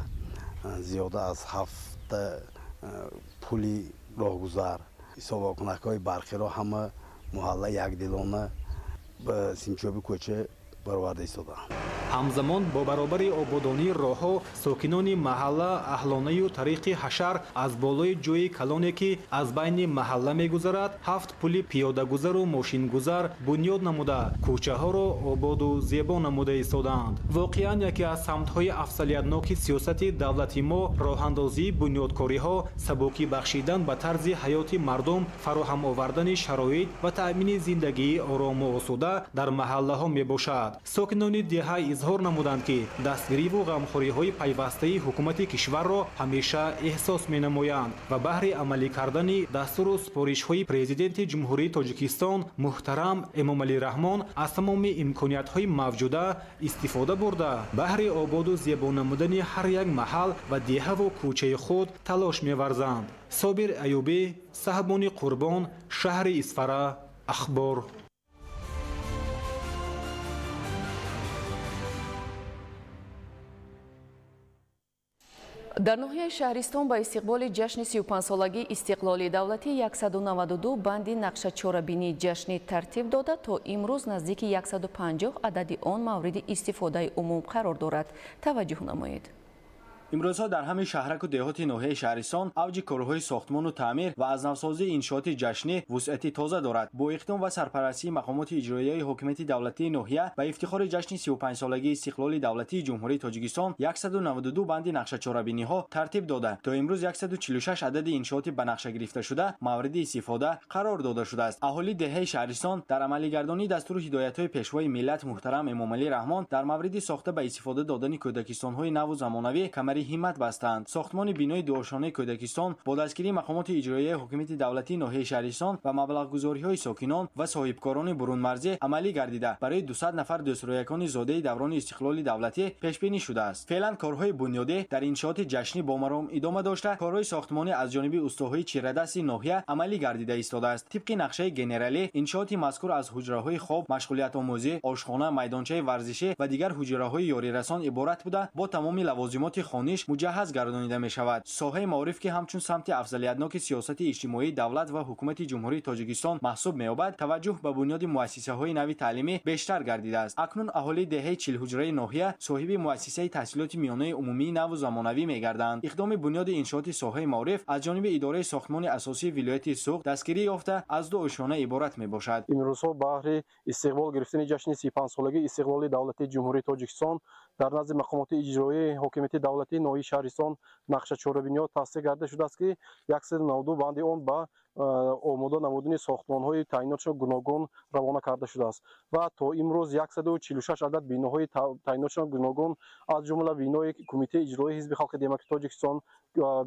зиёда аз 7 пули роҳгузар, ҳисобкунакҳои барқиро ҳама маҳалла якдилона ба симчоби кӯча бароварда истодаанд. Ҳамзамон бо баробари ободонии роҳҳо сокинони маҳалла аҳлонаю тариқи ҳашар аз болои ҷойи калоне, ки аз байни маҳалла мегузарад, 7 пули пиёдагузару мошингузар бунёд намуда, кӯчаҳоро ободу зебо намуда истодаанд. Воқеан яке аз самтҳои афзалиятноки сиёсати давлати мо роҳандозии бунёдкориҳо, сабукӣ бахшидан ба тарзи ҳаёти мардум, фароҳам овардани шароит ва таъмини зиндагии орому осуда дар маҳаллаҳо мебошад. Сокинони деҳа изҳор намуданд, ки дастгириву ғамхориҳои пайвастаи ҳукумати кишварро ҳамеша эҳсос менамоянд ва баҳри амалӣ кардани дастуру супоришҳои Президенти Ҷумҳурии Тоҷикистон муҳтарам Эмомалӣ Раҳмон аз тамоми имкониятҳои мавҷуда истифода бурда, баҳри ободу зебо намудани ҳар як маҳал ва деҳаву кӯчаи худ талош меварзанд. Собир Аюбӣ, Саҳбони Қурбон, шаҳри Исфара, Ахбор. Дар ноҳияи Шаҳристон ба истиқболи ҷашни 35-солагии истиқлоли давлатӣ 192 банди нақшачорабинии ҷашнӣ тартиб дода, то имрӯз наздики 150 адади он мавриди истифодаи умум қарор дорад. Таваҷҷӯҳ намоед. Имрӯзҳо дар ҳамин шаҳраку деҳоти ноҳияи Шаҳристон авҷи корҳои сохтмону таъмир ва аз навсозии иншооти ҷашнӣ вусъати тоза дорад. Бо иқдом ва сарпарастии мақомоти иҷроияи ҳокимияти давлатии ноҳия ба ифтихори ҷашни 35-солагии истиқлоли давлатии Ҷумҳурии Тоҷикистон 192 банди нақшачорабиниҳо тартиб дода, то имрӯз 146 адади иншооти ба нақша гирифташуда мавриди истифода қарор дода шудааст. Аҳолии деҳаи Шаҳристон дар амалигардонии дастуру ҳидоятҳои Пешвои миллат муҳтарам Эмомалӣ Раҳмон дар мавриди сохта ба истифода додани кӯдакистонҳои наву замонавӣ камари ҳиммат бастанд. Сохтмони бинои дуошонаи кӯдакистон бо дастгирии мақомоти иҷроияи ҳокимияти давлатии ноҳияи Шаҳристон ва маблағгузориҳои сокинон ва соҳибкорони бурунмарзӣ амалӣ гардида, барои 200 нафар дӯстроякони зодаи даврони истиқлоли давлатӣ пешбинӣ шудааст. Феълан корҳои бунёдӣ дар иншооти ҷашнӣ бо маром идома дошта, корҳои сохтмонӣ аз ҷониби устоҳои чирадасти ноҳия амалӣ гардида истодааст. Тибқи нақшаи генералӣ иншооти мазкур аз ҳуҷраҳои хоб, машғулиятомӯзӣ, ошхона, майдончаи варзишӣ ва дигар ҳуҷраҳои ёрирасон иборат буда, бо тамоми лавозимоти хониш дониш муҷаҳҳаз гардонида мешавад. Соҳаи маориф, ки ҳамчун самти афзалиятноки сиёсати иҷтимоии давлат ва ҳукумати Ҷумҳурии Тоҷикистон маҳсуб меёбад, таваҷҷӯҳ ба бунёди муассисаҳои нави таълимӣ бештар гардидааст. Акнун аҳолии деҳаи чилҳуҷраи ноҳия соҳиби муассисаи таҳсилоти миёнаи умумии наву замонавӣ мегарданд. Иқдоми бунёди иншооти соҳаи маориф аз ҷониби идораи сохтмони асосии вилояти Суғд дастгирӣ ёфта, аз ду ошёна иборат мебошад. Имрӯзҳо баҳри истиқбол гирифтани ҷашни 35-солагии истиқлоли давлатии Ҷумҳурии Тоҷикистон дар назди мақомоти иҷроии ҳокимияти давлатии ноҳияи Шаҳристон нақша чорабиниҳо тасдиқ карда шудааст, ки 192 банди он ба омода намудани сохтмонҳои таъинотшон гуногун равона карда шудааст ва то имрӯз 146 адад биноҳои таъинотшон гуногун, аз ҷумла бинои Кумитаи иҷроии Ҳизби Халқи Демократии Тоҷикистон,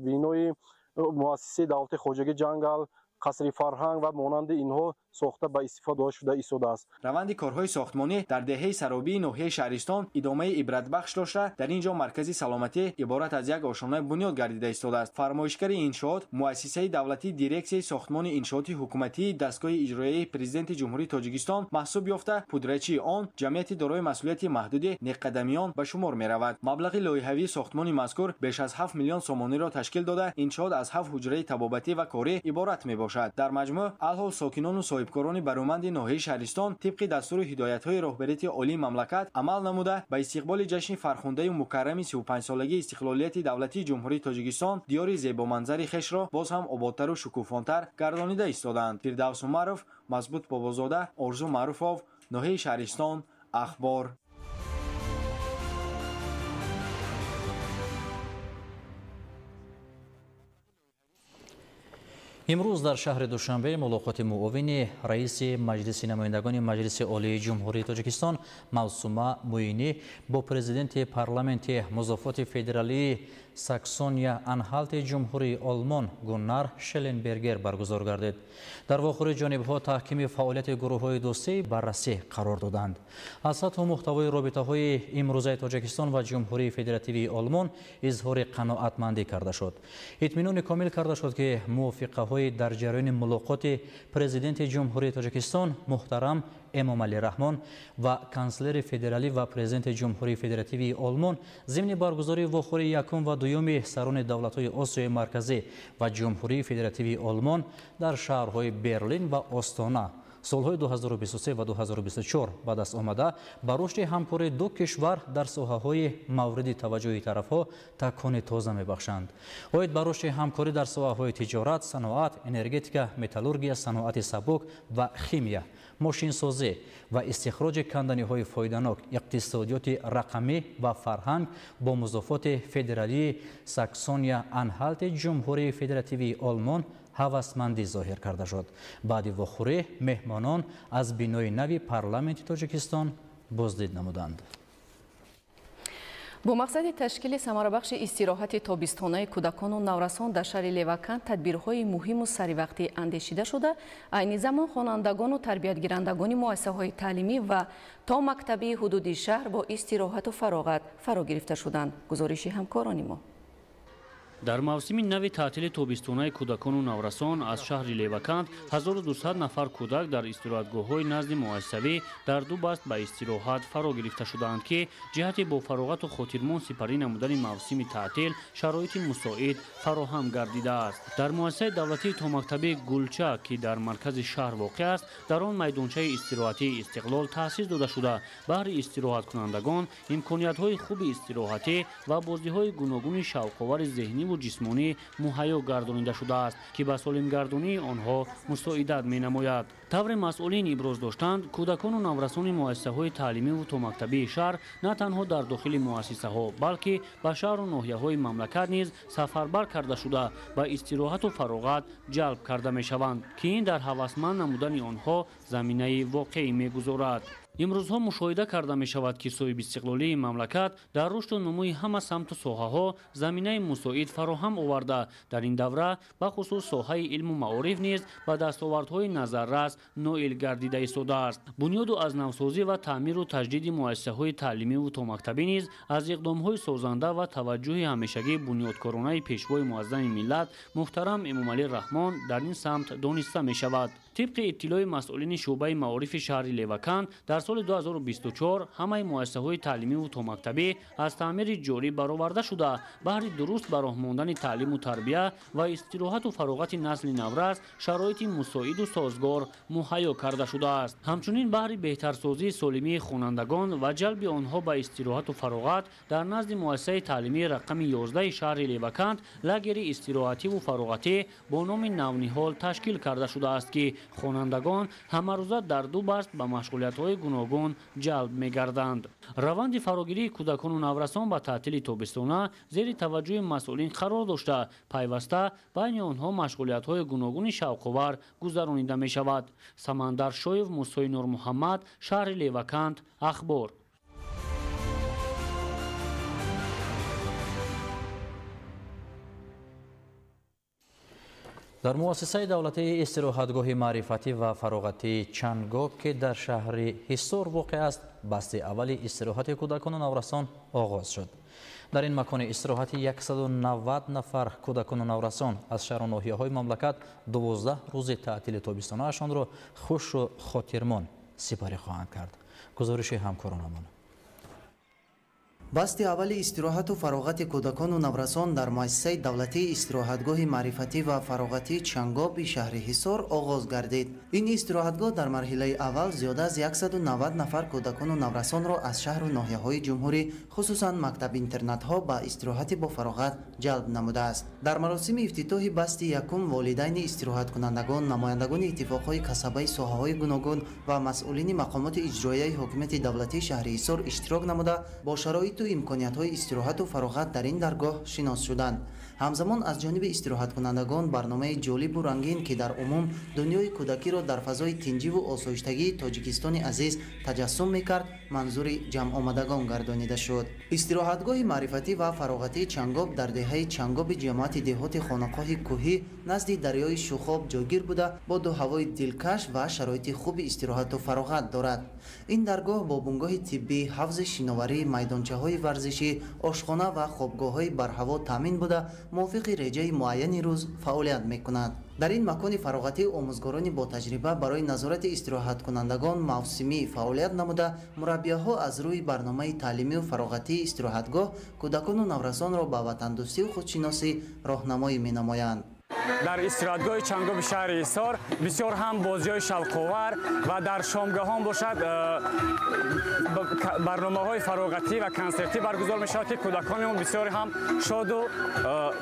бинои муассисаи давлатии хоҷагии ҷангал, қасри фарҳанг ва монанди инҳо сохта ба истифода шуда истодааст. Раванди корҳои сохтмонӣ дар деҳаи Саробии ноҳияи Шаҳристон идомаи ибратбахш дошта, дар ин ҷо маркази саломатӣ иборат аз як ошёна бунёд гардида истодааст. Фармоишгари иншоот муассисаи давлатии дирексияи сохтмони иншооти ҳукуматии дастгоҳи иҷроияи Президенти Ҷумҳурии Тоҷикистон маҳсуб ёфта, пудрачии он ҷамъияти дорои масъулияти маҳдуди Неққадамиён ба шумор меравад. Маблағи лоиҳавии сохтмони мазкур беш аз 7 миллион сомониро ташкил дода, иншоот аз 7 ҳуҷраи табобатӣ ва корӣ иборат мебошад. Дар маҷмӯъ алҳол сокинону соҳибкорони бароманди ноҳияи Шаҳристон тибқи дастуру ҳидоятҳои роҳбарияти олии мамлакат амал намуда, ба истиқболи ҷашни фархундаю мукаррами 35-солагии истиқлолияти давлатии Ҷумҳурии Тоҷикистон диёри зебоманзари хешро боз ҳам ободтару шукуфонтар гардонида истодаанд. Фирдавс Умаров, Мазбут Бобозода, Орзу Маъруфов, ноҳияи Шаҳристон, Ахбор. Имрӯз дар шаҳри Душанбе мулоқоти муовини раиси Маҷлиси намояндагони Маҷлиси Олии Ҷумҳурии Тоҷикистон Мавсума Муинӣ бо президенти парламенти музофоти федералии Саксония Анҳалти Ҷумҳурии Олмон Гуннар Шелленбергер баргузор гардид. Дар вохӯри ҷонибҳо таҳкими фаъолияти гурӯҳҳои дӯстӣ баррасӣ қарор доданд. Аз сатҳу муҳтавои робитаҳои имрӯзаи Тоҷикистон ва Ҷумҳурии Федеративии Олмон изҳори қаноатмандӣ карда шуд. Итминони комил карда шуд, ки мувофиқаҳои дар ҷараёни мулоқоти президенти Ҷумҳурии Тоҷикистон муҳтарам Эмомалӣ Раҳмон ва канцлери федералӣ ва президенти Ҷумҳурии Федеративии Олмон зимни баргузории вохӯрии якум ва дуюми сарони давлатҳои Осиёи Марказӣ ва Ҷумҳурии Федеративии Олмон дар шаҳрҳои Берлин ва Остона солҳои 2023 ва 2024 ба даст омада, ба рушди ҳамкории ду кишвар дар соҳаҳои мавриди таваҷҷӯҳи тарафҳо такони тоза мебахшанд. Оид ба рушди ҳамкорӣ дар соҳаҳои тиҷорат, саноат, энергетика, металлургия, саноати сабук ва химия, мошинсозӣ ва истихроҷи канданиҳои фоиданок, иқтисодиёти рақамӣ ва фарҳанг бо музофоти федералии Саксония Анҳалти Ҷумҳурии Федеративии Олмон ҳавасмандӣ зоҳир карда шуд. Баъди вохӯрӣ меҳмонон аз бинои нави парламенти Тоҷикистон боздид намуданд. Бо мақсади ташкили самарабахши истироҳати тобистонаи кӯдакону наврасон дар шаҳри Леваканд тадбирҳои муҳиму саривақтӣ андешида шуда, айни замон хонандагону тарбиятгирандагони муассисаҳои таълимӣ ва то мактабии ҳудуди шаҳр бо истироҳату фароғат фаро гирифта шуданд. Гузориши ҳамкорони мо. Дар мавсими нави таътили тобистонаи кӯдакону наврасон аз шаҳри Леваканд 1200 нафар кӯдак дар истироҳатгоҳҳои назди муассисавӣ дар ду баст ба истироҳат фаро гирифта шудаанд, ки ҷиҳати бо фароғату хотирмон сипарӣ намудани мавсими таътил шароити мусоид фароҳам гардидааст. Дар муассисаи давлатии томактабии Гулча, ки дар маркази шаҳр воқеъ аст, дар он майдончаи истироҳатии Истиқлол таъсис дода шуда, баҳри истироҳаткунандагон имкониятҳои хуби истироҳатӣ ва бозиҳои гуногуни шавқовари зеҳнӣ ва ҷисмонӣ муҳайё гардонида шудааст, ки ба солимгардонии онҳо мусоидат менамояд. Тавре масъулин иброз доштанд, кӯдакону наврасони муассисаҳои таълимиву томактабии шаҳр на танҳо дар дохили муассисаҳо, балки ба шаҳру ноҳияҳои мамлакат низ сафарбар карда шуда, ба истироҳату фароғат ҷалб карда мешаванд, ки ин дар ҳавасманд намудани онҳо заминаи воқеӣ мегузорад. Имрӯзҳо мушоҳида карда мешавад, ки соҳибистиқлолии мамлакат дар рушду нумӯи ҳама самту соҳаҳо заминаи мусоид фароҳам оварда, дар ин давра бахусус соҳаи илму маориф низ ба дастовардҳои назаррас ноил гардида истодааст. Бунёду аз навсозӣ ва таъмиру таҷдиди муассисаҳои таълимиву томактабӣ низ аз иқдомҳои созанда ва таваҷҷӯҳи ҳамешагии бунёдкоронаи пешвои муаззами миллат муҳтарам Эмомалӣ Раҳмон дар ин самт дониста мешавад. Тибқи иттилои масъулини шӯъбаи маорифи шаҳри Леваканд, дар Дар соли 2024 ҳамаи муассисаҳои таълимиву томактабӣ аз таъмири ҷорӣ бароварда шуда, баҳри дуруст ба роҳ мондани таълиму тарбия ва истироҳату фароғати насли наврас шароити мусоиду созгор муҳайё карда шудааст. Ҳамчунин баҳри беҳтарсозии солимии хонандагон ва ҷалби онҳо ба истироҳату фароғат дар назди муассисаи таълимии рақами 11 шаҳри Левакант лагери истироҳативу фароғатӣ бо номи Навниҳол ташкил карда шудааст, ки хонандагон ҳамарӯза дар ду баст ба машғулиятҳои гуногун ҷалб мегарданд. Раванди фарогирии кӯдакону наврасон ба таътили тобистона зери таваҷҷӯҳи масъулин қарор дошта, пайваста байни онҳо машғулиятҳои гуногуни шавқовар гузаронида мешавад. Самандар Шоев, Мусои Нурмуҳаммад, шаҳри Левакант, Ахбор. Дар муассисаи давлатии истироҳатгоҳи маърифатӣ ва фароғатии Чангоб, ки дар шаҳри Ҳисор воқеъ аст, басти аввали истироҳати кӯдакону наврасон оғоз шуд. Дар ин макони истироҳатӣ 190 нафар кӯдакону наврасон аз шаҳру ноҳияҳои мамлакат 12 рӯзи таътили тобистонаашонро хушу хотирмон сипарӣ хоҳанд кард. Гузориши ҳамкоронамон. Басти аввали истироҳату фароғати кӯдакону наврасон дар муассисаи давлатии истироҳатгоҳи маърифатӣ ва фароғатии Чангоби шаҳри Ҳисор оғоз гардид. Ин истироҳатгоҳ дар марҳилаи аввал зиёда аз 190 нафар кӯдакону наврасонро аз шаҳру ноҳияҳои ҷумҳурӣ, хусусан мактаб-интернатҳо, ба истироҳати бофароғат ҷалб намудааст. Дар маросими ифтитоҳи басти якум волидайни истироҳаткунандагон, намояндагони иттифоқҳои касабаи соҳаҳои гуногун ва масъулини мақомоти иҷроияи ҳокимияти давлатии шаҳри Ҳисор иштирок намуда, бо шароиту имкониятҳои истироҳату фароғат дар ин даргоҳ шинос шуданд. Ҳамзамон аз ҷониби истироҳаткунандагон барномаи ҷолибу рангин, ки дар умум дунёи кӯдакиро дар фазои тинҷиву осоиштагии Тоҷикистони азиз таҷассум мекард, манзури ҷамъомадагон гардонида шуд. Истироҳатгоҳи маърифатӣ ва фароғатии Чангоб дар деҳаи Чангоби ҷамоати деҳоти Хонақоҳи кӯҳӣ назди дарёи Шухоб ҷойгир буда, боду ҳавои дилкаш ва шароити хуби истироҳату фароғат дорад. Ин даргоҳ бо бунгоҳи тиббӣ, ҳавзи шиноварӣ, майдончаҳои варзишӣ, ошхона ва хобгоҳҳои барҳаво таъмин буда, мувофиқи реҷаи муайяни рӯз фаъолият мекунад. Дар ин макони фароғатӣ омӯзгорони ботаҷриба барои назорати истироҳаткунандагон мавсимӣ фаъолият намуда, мураббияҳо аз рӯи барномаи таълимию фароғатии истироҳатгоҳ кӯдакону наврасонро ба ватандӯстию худшиносӣ роҳнамоӣ менамоянд. Дар истироҳатгоҳи Чангоби шаҳри Ҳисор бисёр ҳам бозиҳои шавқовар ва дар шомгоҳон бошад барномаҳои фароғатӣ ва консертӣ баргузор мешавад, ки кӯдакони мо бисёр ҳам шоду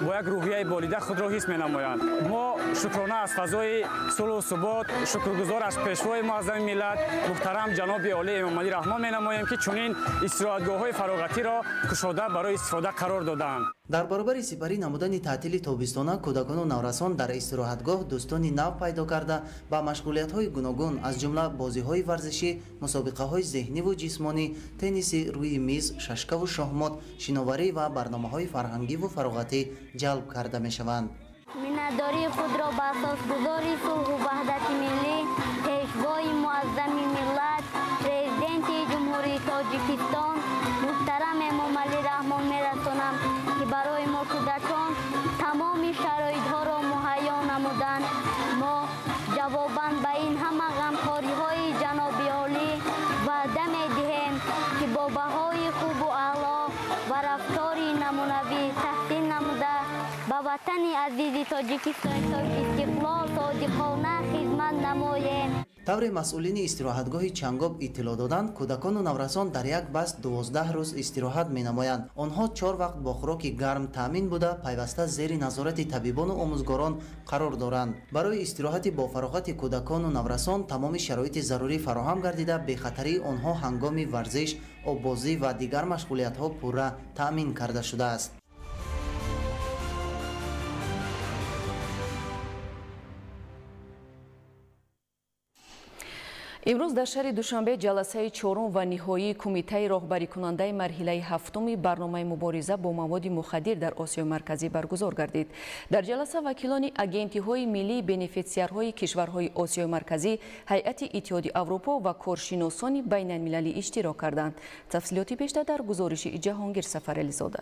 бо як рӯҳияи болида худро ҳис менамоянд. Мо шукрона аз фазои сулҳу субот, шукргузор аз пешвои муаззами миллат муҳтарам ҷаноби олӣ Эмомалӣ Раҳмон менамоем, ки чунин истироҳатгоҳҳои фароғатиро кушода барои истифода қарор додаанд. Дар баробари сипарӣ намудани таътили тобистона, кӯдакону наврасон дар истироҳатгоҳ дӯстони нав пайдо карда, ба машғулиятҳои гуногун, аз ҷумла бозиҳои варзишӣ, мусобиқаҳои зеҳниву ҷисмонӣ, тенниси рӯи миз, шашкаву шоҳмот, шиноварӣ ва барномаҳои фарҳангиву фароғатӣ ҷалб карда мешаванд. Миннатдории худро ба асосгузори сулҳу ваҳдати миллӣ, пешвои муаззами миллат, Президенти Ҷумҳурии Тоҷикистон муҳтарам Эмомалӣ Раҳмон мерасонам, ки барои мо кӯдакон тамоми шароитҳоро муҳайё намуданд. Мо ҷавобан ба ин ҳама ғамхориҳои ҷаноби олӣ ваъда медиҳем, ки бо баҳои хубу аъло ва рафтори намунавӣ таҳсил намуда, ба ватани азизи Тоҷикистони соҳибистиқлол содиқона хизмат намоем. Тавре масъулини истироҳатгоҳи Чангоб иттилоъ доданд, кӯдакону наврасон дар як баст 12 рӯз истироҳат менамоянд. Онҳо 4 вақт бо хӯроки гарм таъмин буда, пайваста зери назорати табибону омӯзгорон қарор доранд. Барои истироҳати бофароғати кӯдакону наврасон тамоми шароити зарурӣ фароҳам гардида, бехатарии онҳо ҳангоми варзиш, оббозӣ ва дигар машғулиятҳо пурра таъмин карда шудааст. Имрӯз дар шаҳри Душанбе ҷаласаи чорум ва ниҳоии кумитаи роҳбарикунандаи марҳилаи ҳафтуми барномаи мубориза бо маводи мухаддир дар Осиёи Марказӣ баргузор гардид. Дар ҷаласа вакилони агентиҳои миллии бенефитсиарҳои кишварҳои Осиёи Марказӣ, ҳайати Иттиҳоди Аврупо ва коршиносони байналмилалӣ иштирок карданд. Тафсилоти бештар дар гузориши Ҷаҳонгир Сафарализода.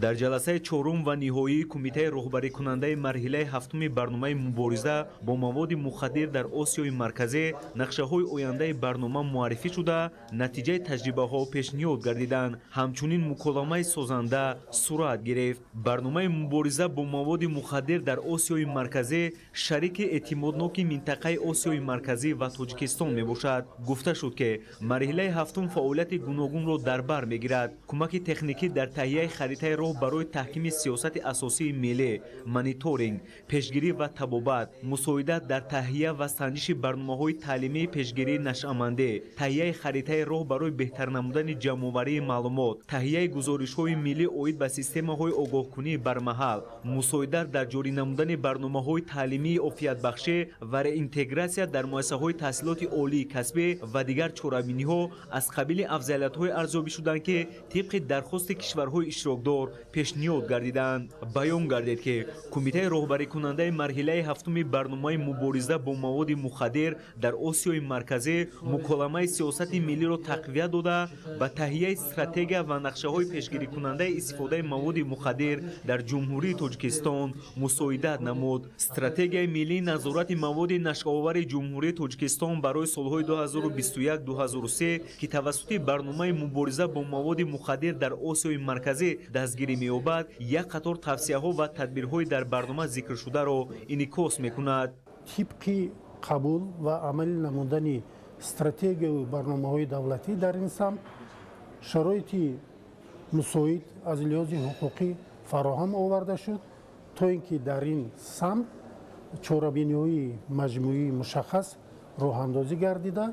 Дар ҷаласаи чорум ва ниҳоии кумитаи роҳбарикунандаи марҳилаи ҳафтуми барномаи мубориза бо маводи мухаддир дар Осиёи Марказӣ нақшаҳои ояндаи барнома муаррифӣ шуда, натиҷаи таҷрибаҳо пешниҳод гардиданд. Ҳамчунин муколамаи созанда сурат гирифт. Барномаи мубориза бо маводи мухаддир дар Осиёи Марказӣ шарики эътимодноки минтақаи Осиёи Марказӣ ва Тоҷикистон мебошад. Гуфта шуд, ки марҳилаи ҳафтум фаъолияти гуногунро дар бар мегирад. Кӯмаки техникӣ дар таҳияи харитаи роҳ барои таҳкими сиёсати асосии миллӣ, мониторинг, пешгирӣ ва табобат, мусоидат дар таҳия ва санҷиши барномаҳои таълимии пешгирии нашъамандӣ, таҳияи харитаи роҳ барои беҳтар намудани ҷамъоварии маълумот, таҳияи гузоришҳои миллӣ оид ба системаҳои огоҳкунии бармаҳал, мусоидат дар ҷорӣ намудани барномаҳои таълимии офиятбахшӣ ва реинтегратсия дар муассисаҳои таҳсилоти олии касбӣ ва дигар чорабиниҳо аз қабили афзалиятҳое арзёбӣ шуданд, ки тибқи дархости кишварҳои иштирокдор пешниҳод гардиданд. Баён гардид, ки кумитаи роҳбарикунандаи марҳилаи ҳафтуми барномаи мубориза бо маводи мухаддир дар Осиёи Марказӣ муколамаи сиёсати миллиро тақвият дода, ба таҳияи стратегия ва нақшаҳои пешгирикунандаи истифодаи маводи мухаддир дар Ҷумҳурии Тоҷикистон мусоидат намуд. Стратегияи миллии назорати маводи нашъаовари Ҷумҳурии Тоҷикистон барои солҳои 2021-2003, ки тавассути барномаи мубориза бо маводи мухаддир дар Осиёи Марказӣ дастгирӣ меёбад, як қатор тавсияҳо ва тадбирҳои дар барнома зикршударо инъикос мекунад. Тибқи қабул ва амалӣ намудани стратегияю барномаҳои давлатӣ дар ин самт шароити мусоид аз лиҳози ҳуқуқӣ фароҳам оварда шуд, то ин ки дар ин самт чорабиниҳои маҷмӯии мушаххас роҳандозӣ гардида,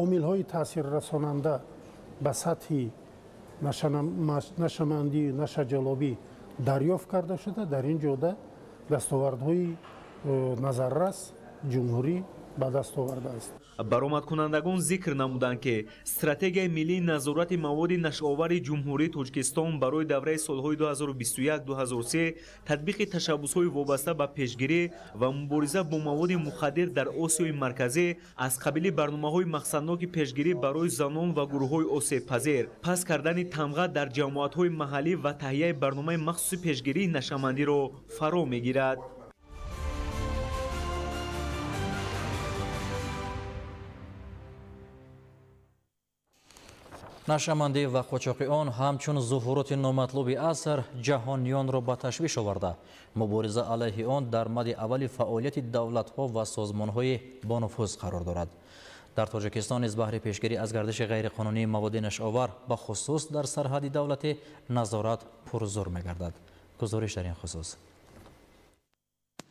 омилҳои таъсиррасонанда ба сатҳи нашъамандию нашъаҷалобӣ дарёфт карда шуда, дар ин ҷода дастовардҳои назаррас ҷумҳурӣ ба даст овардааст. Баромадкунандагон зикр намуданд, ки стратегияи миллии назорати маводи нашъаовари Ҷумҳурии Тоҷикистон барои давраи солҳои 2021-2003 татбиқи ташаббусҳои вобаста ба пешгирӣ ва мубориза бо маводи мухаддир дар Осиёи Марказӣ аз қабили барномаҳои мақсадноки пешгирӣ барои занон ва гурӯҳҳои осебпазир, паст кардани тамға дар ҷамоатҳои маҳаллӣ ва таҳияи барномаи махсуси пешгирии нашъамандиро фаро мегирад. Нашъамандӣ ва қочоқи он ҳамчун зуҳуроти номатлуби аср ҷаҳониёнро ба ташвиш оварда, мубориза алайҳи он дар мади аввали фаъолияти давлатҳо ва созмонҳои бонуфуз қарор дорад. Дар Тоҷикистон низ баҳри пешгирӣ аз гардиши ғайриқонунии маводи нашъаовар ба хусус дар сарҳади давлатӣ назорат пурзур мегардад. Гузориш дар ин хусус.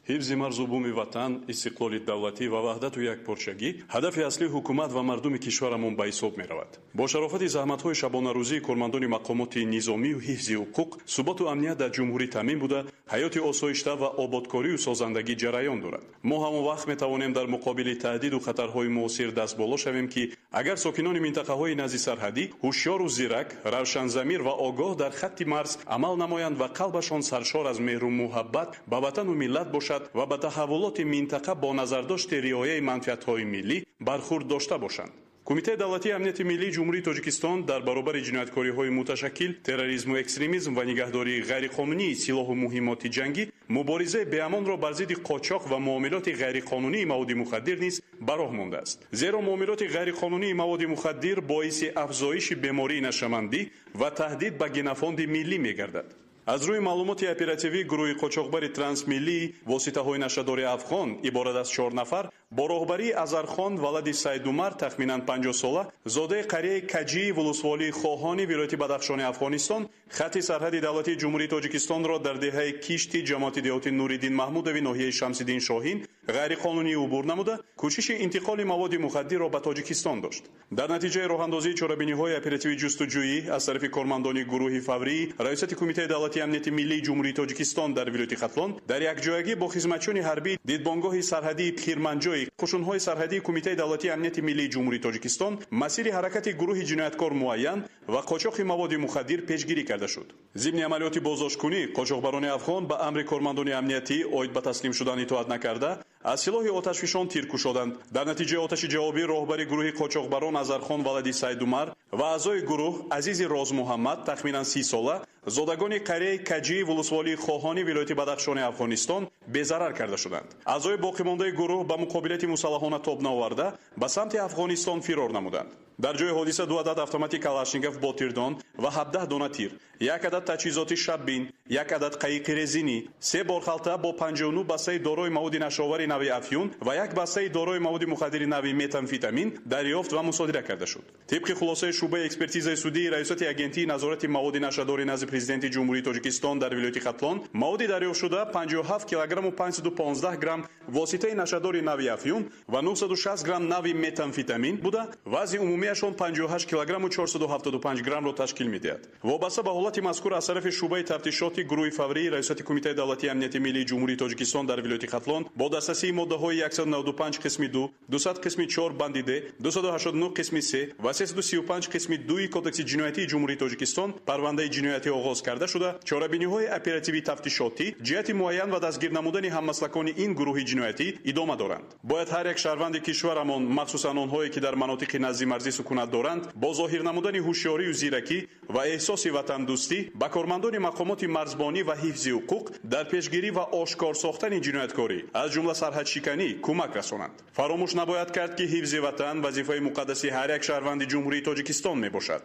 Ҳифзи марзу буми ватан, истиқлоли давлатӣ ва ваҳдату якпорчагӣ ҳадафи аслии ҳукумат ва мардуми кишварамон ба ҳисоб меравад. Бо шарофати заҳматҳои шабонарӯзии кормандони мақомоти низомию ҳифзи ҳуқуқ, суботу амният дар ҷумҳурӣ таъмин буда, ҳаёти осоишта ва ободкорию созандагӣ ҷараён дорад. Мо ҳамон вақт метавонем дар муқобили таҳдиду хатарҳои муосир дастболо шавем, ки агар сокинони минтақаҳои назди сарҳадӣ ҳушёру зирак, равшанзамир ва огоҳ дар хатти марз амал намоянд ва қалбашон саршор аз меҳру муҳаббат ба ватану миллат бошад ва ба таҳаввулоти минтақа бо назардошти риояи манфиатҳои миллӣ бархурд дошта бошанд. Кумитаи давлатии амнияти миллии Ҷумҳурии Тоҷикистон дар баробари ҷинояткориҳои муташаккил, терроризму экстремизм ва нигаҳдории ғайриқонунии силоҳу муҳиммоти ҷангӣ муборизаи беамонро бар зидди қочоқ ва муомилоти ғайриқонунии маводи мухаддир низ ба роҳ мондааст. Зеро муомилоти ғайриқонунии маводи мухаддир боиси афзоиши бемории нашъамандӣ ва таҳдид ба генофонди миллӣ мегардад. Аз рӯи маълумоти оперативӣ гурӯҳи қочоқбари трансмиллии воситаҳои нашъадори афғон иборат аз 4 нафар бо роҳбарии Азархон валади Сайдумар тахминан 50 сола, зодаи қарияи Каҷии вулусволии Хоҳони вилояти Бадахшони Афғонистон хатти сарҳади давлатии Ҷумҳурии Тоҷикистонро дар деҳаи Кишти ҷамоати деҳоти Нуриддин Маҳмудови ноҳияи Шамсиддин Шоҳин ғайриқонунӣ убур намуда, кӯшиши интиқоли маводи мухаддирро ба Тоҷикистон дошт. Дар натиҷаи роҳандозии чорабиниҳои оперативии ҷустуҷӯӣ аз тарафи кормандони гурӯҳи фаврии Раёсати Кумитаи давлатии амнияти миллии Ҷумҳурии Тоҷикистон дар вилояти Хатлон дар якҷоягӣ бо хизматчиёни ҳарбӣ дидбонгоҳи сарҳадии Хирманҷои қушунҳои сарҳадии Кумитаи давлатии амнияти миллии Ҷумҳурии Тоҷикистон масири ҳаракати гурӯҳи ҷинояткор муайян ва қочоқи маводи мухаддир пешгирӣ карда шуд. Зимни амалиёти боздоштКунӣ қочоқбарони афғон ба амри кормандони амниятӣ оид ба таслим шудан итоат накарда, аз силоҳи оташфишон тир кушоданд. Дар натиҷаи оташи ҷавобӣ роҳбари гурӯҳи қочоқбарон Азархон валади Сайдумар ва аъзои гурӯҳ Азизи Розмуҳаммад тахминан 30 сола, зодагони қарияи Каҷии вулусволии Хоҳони вилояти Бадахшони Афғонистон безарар карда шуданд. Аъзои боқимондаи гурӯҳ ба муқобилияти мусаллаҳона тоб наоварда ба самти Афғонистон фирор намуданд. Дар ҷои ҳодиса 2 адад автомати Калашников бо тирдон ва 17 дона тир, 1 адад таҷҳизоти шаббин, 1 адад қаиқи резинӣ, 3 борхалта бо 59 бастаи дорои маводи нашъаовари нави афюн ва 1 бастаи дорои маводи мухаддири нави метамфетамин дарёфт ва мусодира карда шуд. Тибқи хулосаи шӯъбаи экспертизаи судии Раёсати агентии назорати маводи нашъадори назди Президенти Ҷумҳурии Тоҷикистон дар вилояти Хатлон, маводи дарёфтшуда 57 килограмму 515 грамм воситаи нашъадори нави афюн ва 960 грамм нави метамфетамин буда, вазни умумияшон 58 килограмму 475 граммро ташкил медиҳад. Вобаста ба ҳолати мазкур аз тарафи шӯъбаи тафтишоти гурӯҳи фаврии Раёсати Кумитаи давлатии амнияти миллии Ҷумҳурии Тоҷикистон дар вилояти Хатлон бо дастрасии моддаҳои 195 қисми 2, 200 қисми 4 банди Д, 289 қисми 3 ва 335 қисми 2 Кодекси ҷиноятии Ҷумҳурии Тоҷикистон парвандаи ҷиноятӣ оғоз карда шуда, чорабиниҳои оперативӣ тафтишотӣ ҷиҳати муайян ва дастгир намудани ҳаммаслакони ин гурӯҳи ҷиноятӣ идома доранд. Бояд ҳар як шаҳрванди кишварамон, махсусан онҳое ки дар манотиқи наздимарзӣ сукунат доранд, бо зоҳир намудани ҳушёрию зиракӣ ва эҳсоси ватандӯстӣ ба кормандони мақомоти марзбонӣ ва ҳифзи ҳуқуқ дар пешгирӣ ва ошкор сохтани ҷинояткорӣ, аз ҷумла сарҳадшиканӣ, кӯмак расонанд. Фаромӯш набояд кард, ки ҳифзи ватан вазифаи муқаддаси ҳар як шаҳрванди Ҷумҳурии Тоҷикистон мебошад.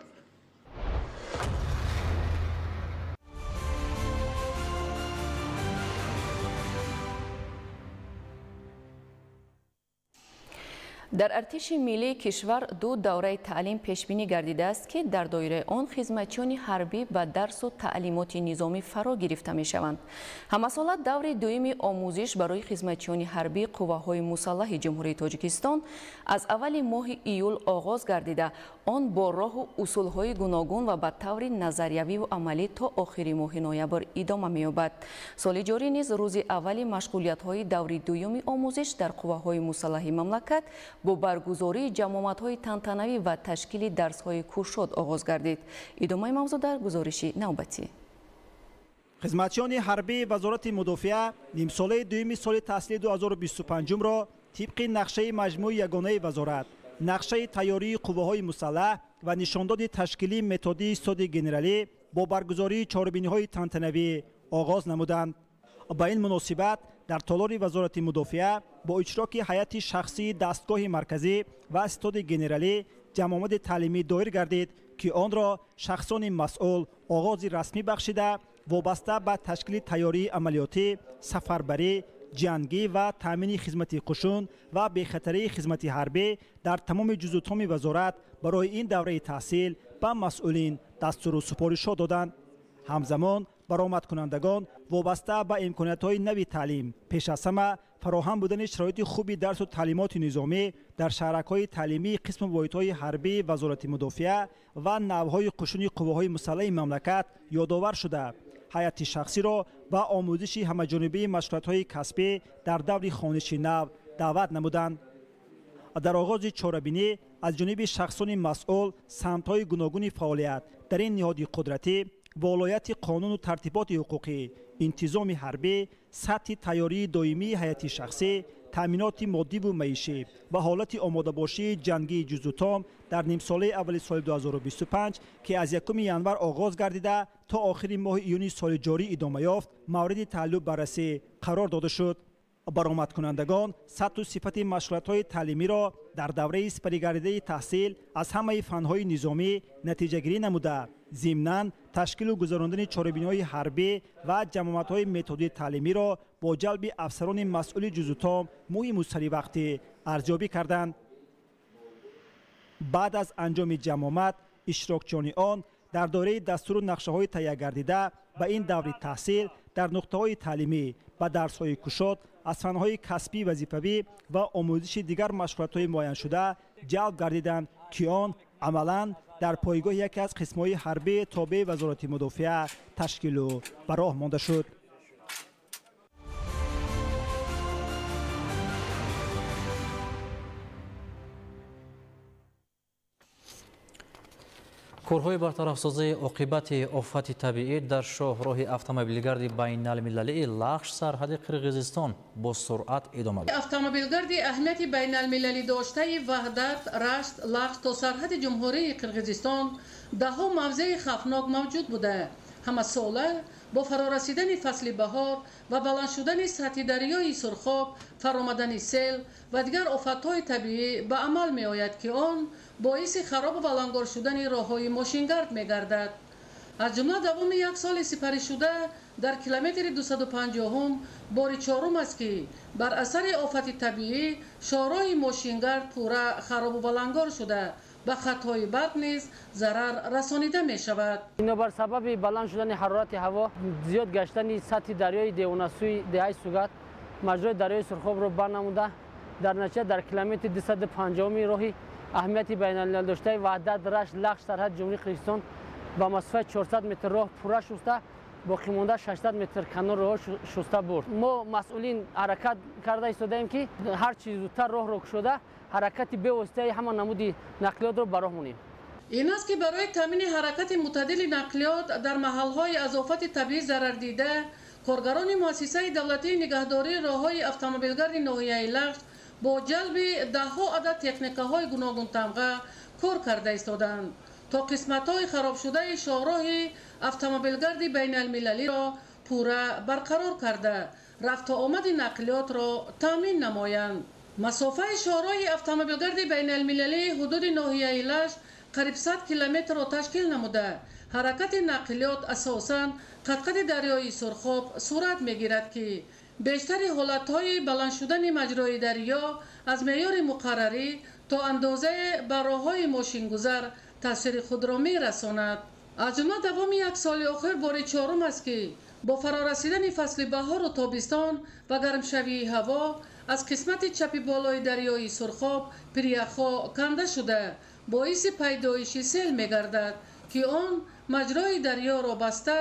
Дар артиши миллии кишвар 2 давраи таълим пешбинӣ гардидааст, ки дар доираи он хизматчиёни ҳарбӣ ба дарсу таълимоти низомӣ фаро гирифта мешаванд. Ҳамасола даври дуюми омӯзиш барои хизматчиёни ҳарбӣ қувваҳои мусаллаҳи Ҷумҳурии Тоҷикистон аз аввали моҳи июл оғоз гардида, он бо роҳу усулҳои гуногун ва ба таври назариявиву амалӣ то охири моҳи ноябр идома меёбад. Соли ҷорӣ низ рӯзи аввали машғулиятҳои даври дуюми омӯзиш дар қувваҳои мусаллаҳи мамлакат бо баргузории ҷамъомадҳои тантанавӣ ва ташкили дарсҳои кушод оғоз гардид. Идомаи мавзӯъ дар гузориши навбатӣ. Хизматчиёни ҳарбии Вазорати мудофиа нимсолаи дуюми соли таҳсили 2025-ро тибқи нақшаи маҷмӯи ягонаи вазорат, нақшаи тайёрии қувваҳои мусаллаҳ ва нишондоди ташкилии методии истоди генералӣ бо баргузории чорабиниҳои тантанавӣ оғоз намуданд. Ба ин муносибат дар толори Вазорати мудофиа бо иштироки ҳайати шахсии дастгоҳи марказӣ ва истоди генералӣ ҷамъомади таълимӣ доир гардид, ки онро шахсони масъул оғози расмӣ бахшида, вобаста ба ташкили тайёрии амалиётӣ, сафарбарӣ, ҷангӣ ва таъмини хизмати қушун ва бехатарии хизмати ҳарбӣ дар тамоми ҷузутоми вазорат барои ин давраи таҳсил ба масъулин дастуру супоришҳо доданд. Ҳамзамон баромадкунандагон вобаста ба имкониятҳои нави таълим, пеш аз ҳама фароҳам будани шароити хуби дарсу таълимоти низомӣ дар шаҳракҳои таълимии қисму воҳидҳои ҳарбии Вазорати мудофиа ва навъҳои қушуни қувваҳои мусаллаҳи мамлакат ёдовар шуда, ҳайати шахсиро ба омӯзиши ҳамаҷонибии машғулиятҳои касбӣ дар даври хониши нав даъват намуданд. Дар оғози чорабинӣ аз ҷониби шахсони масъул самтҳои гуногуни фаъолият дар ин ниҳоди қудратӣ, волояти қонуну тартиботи ҳуқуқӣ, интизоми ҳарбӣ, сатҳи тайёрии доимии ҳайати шахсӣ, таъминоти моддиву маишӣ ва ҳолати омодабошии ҷангии ҷузутом дар нимсолаи аввали соли 2025, ки аз 1 январ оғоз гардида то охири моҳи июни соли ҷорӣ идома ёфт, мавриди таъллуқ баррасӣ қарор дода шуд. Баромадкунандагон сатҳу сифати машғулиятҳои таълимиро дар давраи сипаригардидаи таҳсил аз ҳамаи фанҳои низомӣ натиҷагирӣ намуда, зимнан ташкилу гузарондани чорабиниҳои ҳарбӣ ва ҷамъомадҳои методии таълимиро бо ҷалби афсарони масъули ҷузутом муҳиму саривақтӣ арзёбӣ карданд. Баъд аз анҷоми ҷамъомад иштирокчиёни он дар доираи дастуру нақшаҳои таҳиягардида ба ин даври таҳсил дар нуқтаҳои таълимӣ ба дарсҳои кушод аз фанҳои касбӣ, вазифавӣ ва омӯзиши дигар машғулиятҳои муайяншуда ҷалб гардиданд, ки он амалан дар пойгоҳи яке аз қисмҳои ҳарбии тобеи Вазорати мудофиа ташкилу ба роҳ монда шуд. Корҳои бартарафсозии оқибати офати табиӣ дар шоҳроҳи автомобилгарди байналмилалии Лахш сарҳади Қирғизистон бо суръат идома дорад. Автомобилгарди аҳамияти байналмилалӣ доштаи Ваҳдат, Рашт, Лахш то сарҳади Ҷумҳурии Қирғизистон даҳҳо мавзеи хавфнок мавҷуд буда, ҳамасола бо фарорасидани фасли баҳор ва баланд шудани сатҳи дарёи Сурхоб, фаромадани сел ва дигар офатҳои табиӣ ба амал меояд, ки он боиси харобу валангор шудани роҳҳои мошингард мегардад. Аз ҷумла давоми як соли сипаришуда дар километри 250 бори чорум аст, ки бар асари офати табиӣ шоҳроҳи мошингард пурра харобу валангор шуда, ба хатҳои барқ низ зарар расонида мешавад. Бинобар сабаби баланд шудани ҳарорати ҳаво, зиёд гаштани сатҳи дарёи Девонасӯи деҳаи Сугат маҷрои дарёи Сурхобро бар намуда, дар натиҷа дар километри 250 роҳи аҳамияти байналмилалӣ доштаи Ваҳдат, Рашт, Лахш сарҳади Ҷумҳурии Қирғизистон ба масофаи 400 метр роҳ пурра шуста, боқимонда 600 метр канори роҳ шуста бурд. Мо масъулин ҳаракат карда истодаем, ки ҳар чи зудтар роҳро кушода, ҳаракати бевоситаи ҳама намуди нақлиётро ба роҳ монем. Ин аст, ки барои таъмини ҳаракати мӯътадили нақлиёт дар маҳалҳои аз офати табиӣ зарардида, коргарони муассисаи давлатии нигаҳдории роҳҳои автомобилгарди ноҳияи Лахш бо ҷалби даҳҳо адад техникаҳои гуногунтамға кор карда истодаанд, то қисматҳои харобшудаи шоҳроҳи автомобилгарди байналмилалиро пурра барқарор карда, рафту омади нақлиётро таъмин намоянд. Масофаи шоҳроҳи автомобилгарди байналмилалӣ ҳудуди ноҳияи Лахш қариб 100 километрро ташкил намуда, ҳаракати нақлиёт асосан қадқади дарёи Сурхоб сурат мегирад, ки бештари ҳолатҳои баланд шудани маҷрои дарё аз меъёри муқаррарӣ то андозае ба роҳҳои мошингузар таъсири худро мерасонад. Аз ҷумла давоми як соли охир бори чорум аст, ки бо фарорасидани фасли баҳору тобистон ва гармшавии ҳаво аз қисмати чапи болои дарёи Сурхоб пиряхҳо канда шуда, боиси пайдоиши сел мегардад, ки он маҷрои дарёро баста,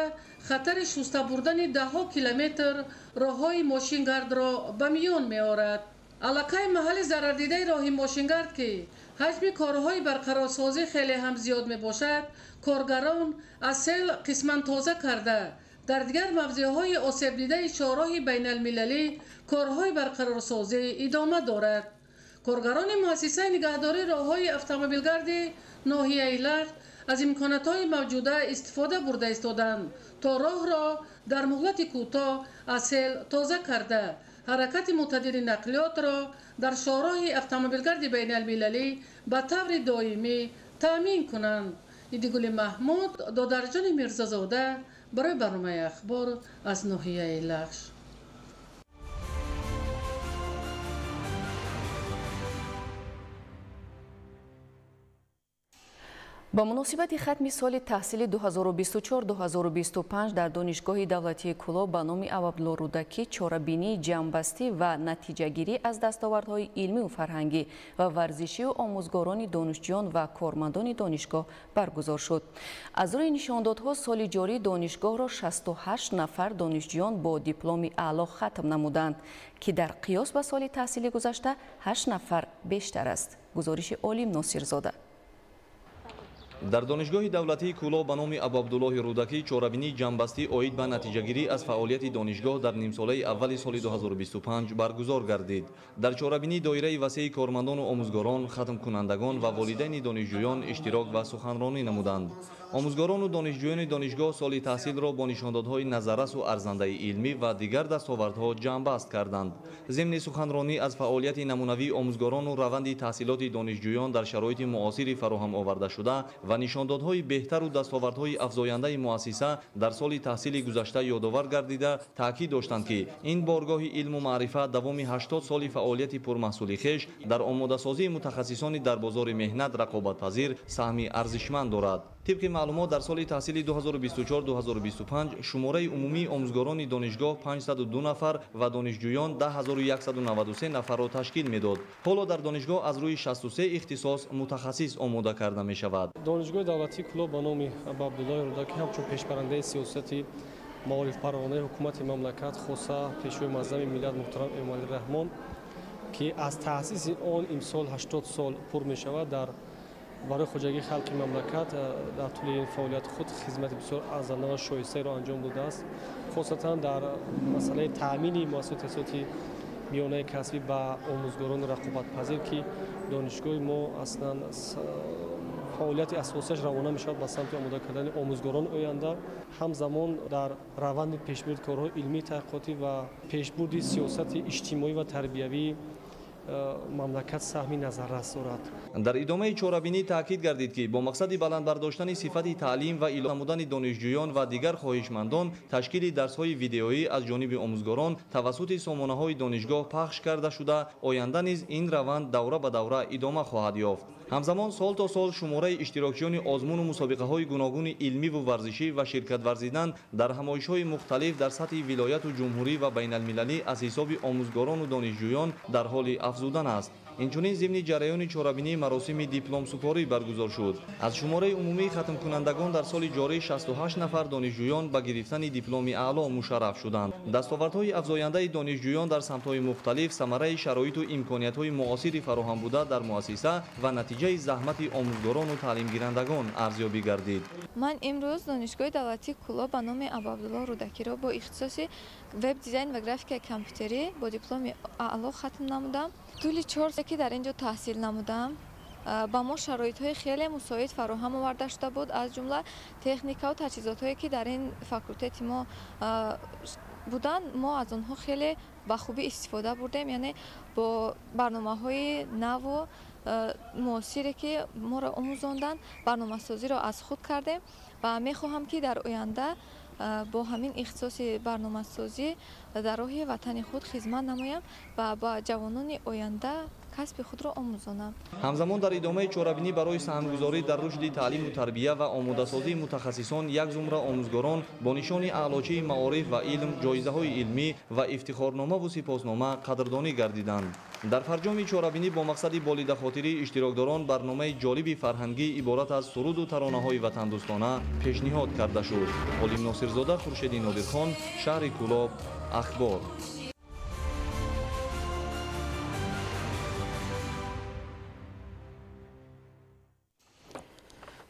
хатари шуста бурдани даҳҳо километр роҳҳои мошингардро ба миён меорад. Аллакай маҳалли зарардидаи роҳи мошингард, ки ҳаҷми корҳои барқарорсозӣ хеле ҳам зиёд мебошад, коргарон аз сел қисман тоза карда, дар дигар мавзеъҳои осебдидаи шоҳроҳи байналмилалӣ корҳои барқарорсозӣ идома дорад. Коргарони муассисаи нигаҳдории роҳҳои автомобилгарди ноҳияи Лахш аз имкониятҳои мавҷуда истифода бурда истоданд, то роҳро дар муҳлати кӯтоҳ аз сел тоза карда, ҳаракати мӯътадили нақлиётро дар шоҳроҳи автомобилгарди байналмилалӣ ба таври доимӣ таъмин кунанд. Идигули Маҳмуд, Додарҷони Мирзозода барои барномаи Ахбор аз ноҳияи Лахш. Ба муносибати хатми соли таҳсили 2024-2025 дар Донишгоҳи давлатии Кӯлоб ба номи Абуабдулло Рӯдакӣ чорабинии ҷамъбастӣ ва натиҷагирӣ аз дастовардҳои илмию фарҳангӣ ва варзишию омӯзгорони донишҷӯён ва кормандони донишгоҳ баргузор шуд. Аз рӯи нишондодҳо соли ҷорӣ донишгоҳро 68 нафар донишҷӯён бо дипломи аъло хатм намуданд, ки дар қиёс ба соли таҳсили гузашта 8 нафар бештар аст. Гузориши Олим Носирзода. Дар Донишгоҳи давлатии Кӯлоб ба номи Абуабдуллоҳи Рӯдакӣ чорабинии ҷамъбастӣ оид ба натиҷагирӣ аз фаъолияти донишгоҳ дар нимсолаи аввали соли 2025 баргузор гардид. Дар чорабинӣ доираи васеи кормандону омӯзгорон, хатмкунандагон ва волидайни донишҷӯён иштирок ва суханронӣ намуданд. Омӯзгорону донишҷӯёни донишгоҳ соли таҳсилро бо нишондодҳои назаррасу арзандаи илмӣ ва дигар дастовардҳо ҷамъбаст карданд. Зимни суханронӣ аз фаъолияти намунавии омӯзгорону раванди таҳсилоти донишҷӯён дар шароити муосири фароҳам овардашуда ва нишондодҳои беҳтару дастовардҳои афзояндаи муассиса дар соли таҳсили гузашта ёдовар гардида, таъкид доштанд, ки ин боргоҳи илму маърифат давоми 80 соли фаъолияти пурмаҳсули хеш дар омодасозии мутахассисони дар бозори меҳнат рақобатпазир саҳми арзишманд дорад. Тибқи маълумот, дар соли таҳсили 2024-2025 шумораи умумии омӯзгорони донишгоҳ 502 нафар ва донишҷӯён 10193 нафарро ташкил медод. Ҳоло дар донишгоҳ аз рӯи 63 ихтисос мутахассис омода карда мешавад. Донишгоҳи давлатии Кӯлоб ба номи Абуабдуллоҳи Рӯдакӣ ҳамчун пешбарандаи сиёсати маорифпарвонаи ҳукумати мамлакат, хоса пешвои муаззами миллат муҳтарам Эмомалӣ Раҳмон, ки аз таъсиси он имсол 80 сол пур мешавад, дар Барои хоҷагии халқи мамлакат дар тӯли ин фаъолияти худ хизмати бисёр арзанда ва шоистаеро анҷом додааст, хосатан дар масъалаи таъмини муассисаи таҳсилоти миёнаи касбӣ ба омӯзгорони рақобатпазир, ки донишгоҳи мо аслан фаъолияти асосияш равона мешавад ба самти омода кардани омӯзгорони оянда. Ҳамзамон дар раванди пешбурди корҳои илмии таҳқиқотӣ ва пешбурди сиёсати иҷтимоӣ ва тарбиявии мамлакат саҳми назаррас дорад. Дар идомаи чорабинӣ таъкид гардид, ки бо мақсади баланд бардоштани сифати таълим ва илова намудани донишҷӯён ва дигар хоҳишмандон ташкили дарсҳои видеоӣ аз ҷониби омӯзгорон тавассути сомонаҳои донишгоҳ пахш карда шуда, оянда низ ин раванд давра ба давра идома хоҳад ёфт. Ҳамзамон сол то сол шумораи иштирокчиёни озмуну мусобиқаҳои гуногуни илмиву варзишӣ ва ширкат варзидан дар ҳамоишҳои мухталиф дар сатҳи вилояту ҷумҳурӣ ва байналмилалӣ аз ҳисоби омӯзгорону донишҷӯён дар ҳоли афзудан аст. Инчунин зимни ҷараёни чорабинии маросими дипломсупорӣ баргузор шуд. Аз шумораи умумии хатмкунандагон дар соли ҷорӣ 68 нафар донишҷӯён ба гирифтани дипломи аъло мушарраф шуданд. Дастовардҳои афзояндаи донишҷӯён дар самтҳои мухталиф самараи шароиту имкониятҳои муосири фароҳам буда дар муассиса ва натиҷаи заҳмати омӯзгорону таълимгирандагон арзёбӣ гардид. Ман имрӯз Донишгоҳи давлатии Кӯлоб ба номи Абуабдуллоҳ Рӯдакиро бо ихтисоси веб-дизайн ва графикаи компютерӣ бо дипломи аъло хатм намудам. Тӯли 4 соле ки дар ин ҷо таҳсил намудам, ба мо шароитҳои хеле мусоид фароҳам оварда шуда буд, аз ҷумла техникаву таҷҳизотҳое ки дар ин факултети мо буданд, мо аз онҳо хеле ба хубӣ истифода бурдем, яъне бо барномаҳои наву муосире ки моро омӯзонданд, барномасозиро аз худ кардем ва мехоҳам ки дар оянда бо ҳамин ихтисоси барномасозӣ дар роҳи ватани худ хизмат намоям ва ба ҷавонони оянда касби худро омӯзонам. Ҳамзамон дар идомаи чорабинӣ барои саҳмгузорӣ дар рушди таълиму тарбия ва омодасозии мутахассисон як зумра омӯзгорон бо нишони аълочии маориф ва илм, ҷоизаҳои илмӣ ва ифтихорномаву сипоснома қадрдонӣ гардиданд. Дар фарҷоми чорабинӣ бо мақсади болидахотирии иштирокдорон барномаи ҷолиби фарҳангӣ иборат аз суруду таронаҳои ватандӯстона пешниҳод карда шуд. Олим Носирзода, Хуршеди Нодирхон, шаҳри Кӯлоб, Ахбор.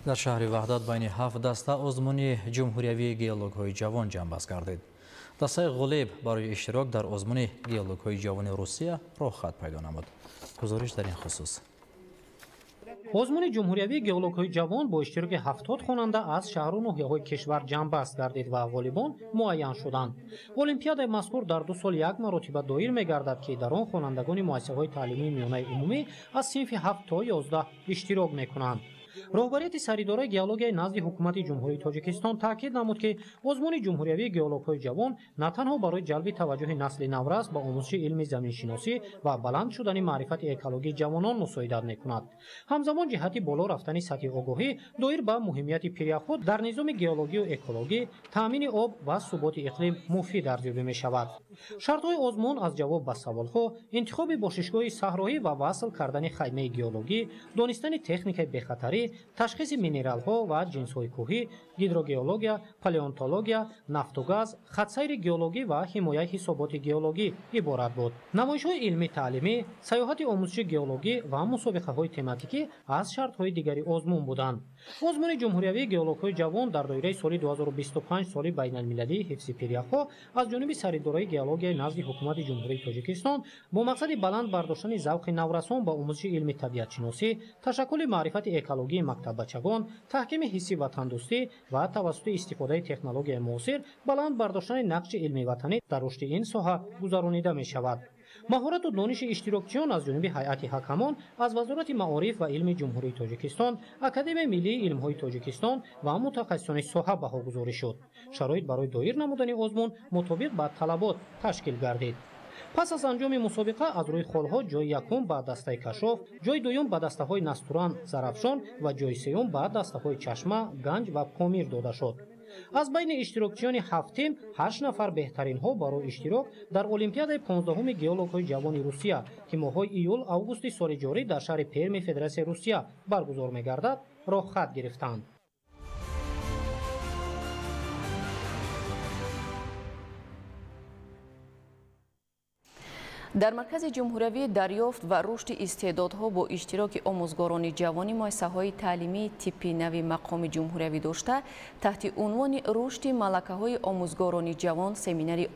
Дар шаҳри Ваҳдат байни 7 даста озмуни ҷумҳуриявии геологҳои ҷавон ҷамъбаст гардид. Дастаи ғолиб барои иштирок дар озмуни геологҳои ҷавони Русия роҳхат пайдо намуд. Гузориш дар ин хусус. Озмуни ҷумҳуриявии геологҳои ҷавон бо иштироки 70 хонанда аз шаҳру ноҳияҳои кишвар ҷамъбаст гардид ва ғолибон муайян шуданд. Олимпиадаи мазкур дар 2 сол як маротиба доир мегардад, ки дар он хонандагони муассисаҳои таълимии миёнаи умумӣ аз синфи 7 то 11 иштирок мекунанд. Роҳбарияти саридораи геологияи назди ҳукумати Ҷумҳурии Тоҷикистон таъкид намуд, ки озмуни ҷумҳуриявии геологҳои ҷавон на танҳо барои ҷалби таваҷҷӯҳи насли наврас ба омӯзиши илми заминшиносӣ ва баланд шудани маърифати экологии ҷавонон мусоидат мекунад, ҳамзамон ҷиҳати боло рафтани сатҳи огоҳӣ доир ба муҳимияти пиряхҳо дар низоми геологию экологӣ, таъмини об ва суботи иқлим муфид арзёбӣ мешавад. Шартҳои озмун аз ҷавоб ба саволҳо, интихоби бошишгоҳи саҳроӣ ва васл кардани хаймаи геологӣ, донистани техникаи бехатарӣ, ташхиси минералҳо ва ҷинсҳои кӯҳӣ, гидрогеология, палеонтология, нафту газ, хатсайри геологӣ ва ҳимояи ҳисоботи геологӣ иборат буд. Намоишҳои илмӣ таълимӣ, сайёҳати омӯзиши геологӣ ва мусобиқаҳои тематикӣ аз шартҳои дигари озмун буданд. Озмуни ҷумҳуриявии геологҳои ҷавон дар доираи соли 2025 соли байналмилалии ҳифзи пиряхҳо аз ҷониби саридораи геологияи назди ҳукумати Ҷумҳурии Тоҷикистон бо мақсади баланд бардоштани завқи наврасон ба омӯзиши илми табиатшиносӣ, ташаккули маърифати экологии мактаббачагон, таҳкими ҳисси ватандӯстӣ ва тавассути истифодаи технологияи муосир баланд бардоштани нақши илми ватанӣ дар рушди ин соҳа гузаронида мешавад. Маҳорату дониши иштирокчиён аз ҷониби ҳайати ҳакамон аз Вазорати маориф ва илми Ҷумҳурии Тоҷикистон, Академияи миллии илмҳои Тоҷикистон ва мутахассисони соҳа баҳогузорӣ шуд. Шароит барои доир намудани озмун мутобиқ ба талабот ташкил гардид. Пас аз анҷоми мусобиқа аз рӯи холҳо ҷои якум ба дастаи Кашоф, ҷои дуюм ба дастаҳои Настуран, Зарафшон ва ҷои сеюм ба дастаҳои Чашма, Ганҷ ва Помир дода шуд. Аз байни иштирокчиёни 7 тим 8 нафар беҳтаринҳо барои иштирок дар Олимпиадаи 15-уми геологҳои ҷавони Русия, ки моҳҳои июл-августи соли ҷорӣ дар шаҳри Перми Федератсияи Русия баргузор мегардад, роҳхат гирифтанд. Дар Маркази ҷумҳуриявии дарёфт ва рушди истеъдодҳо бо иштироки омӯзгорони ҷавони муассисаҳои таълимии типи нави мақоми ҷумҳуриявӣ дошта, таҳти унвони рушди малакаҳои омӯзгорони ҷавон семинари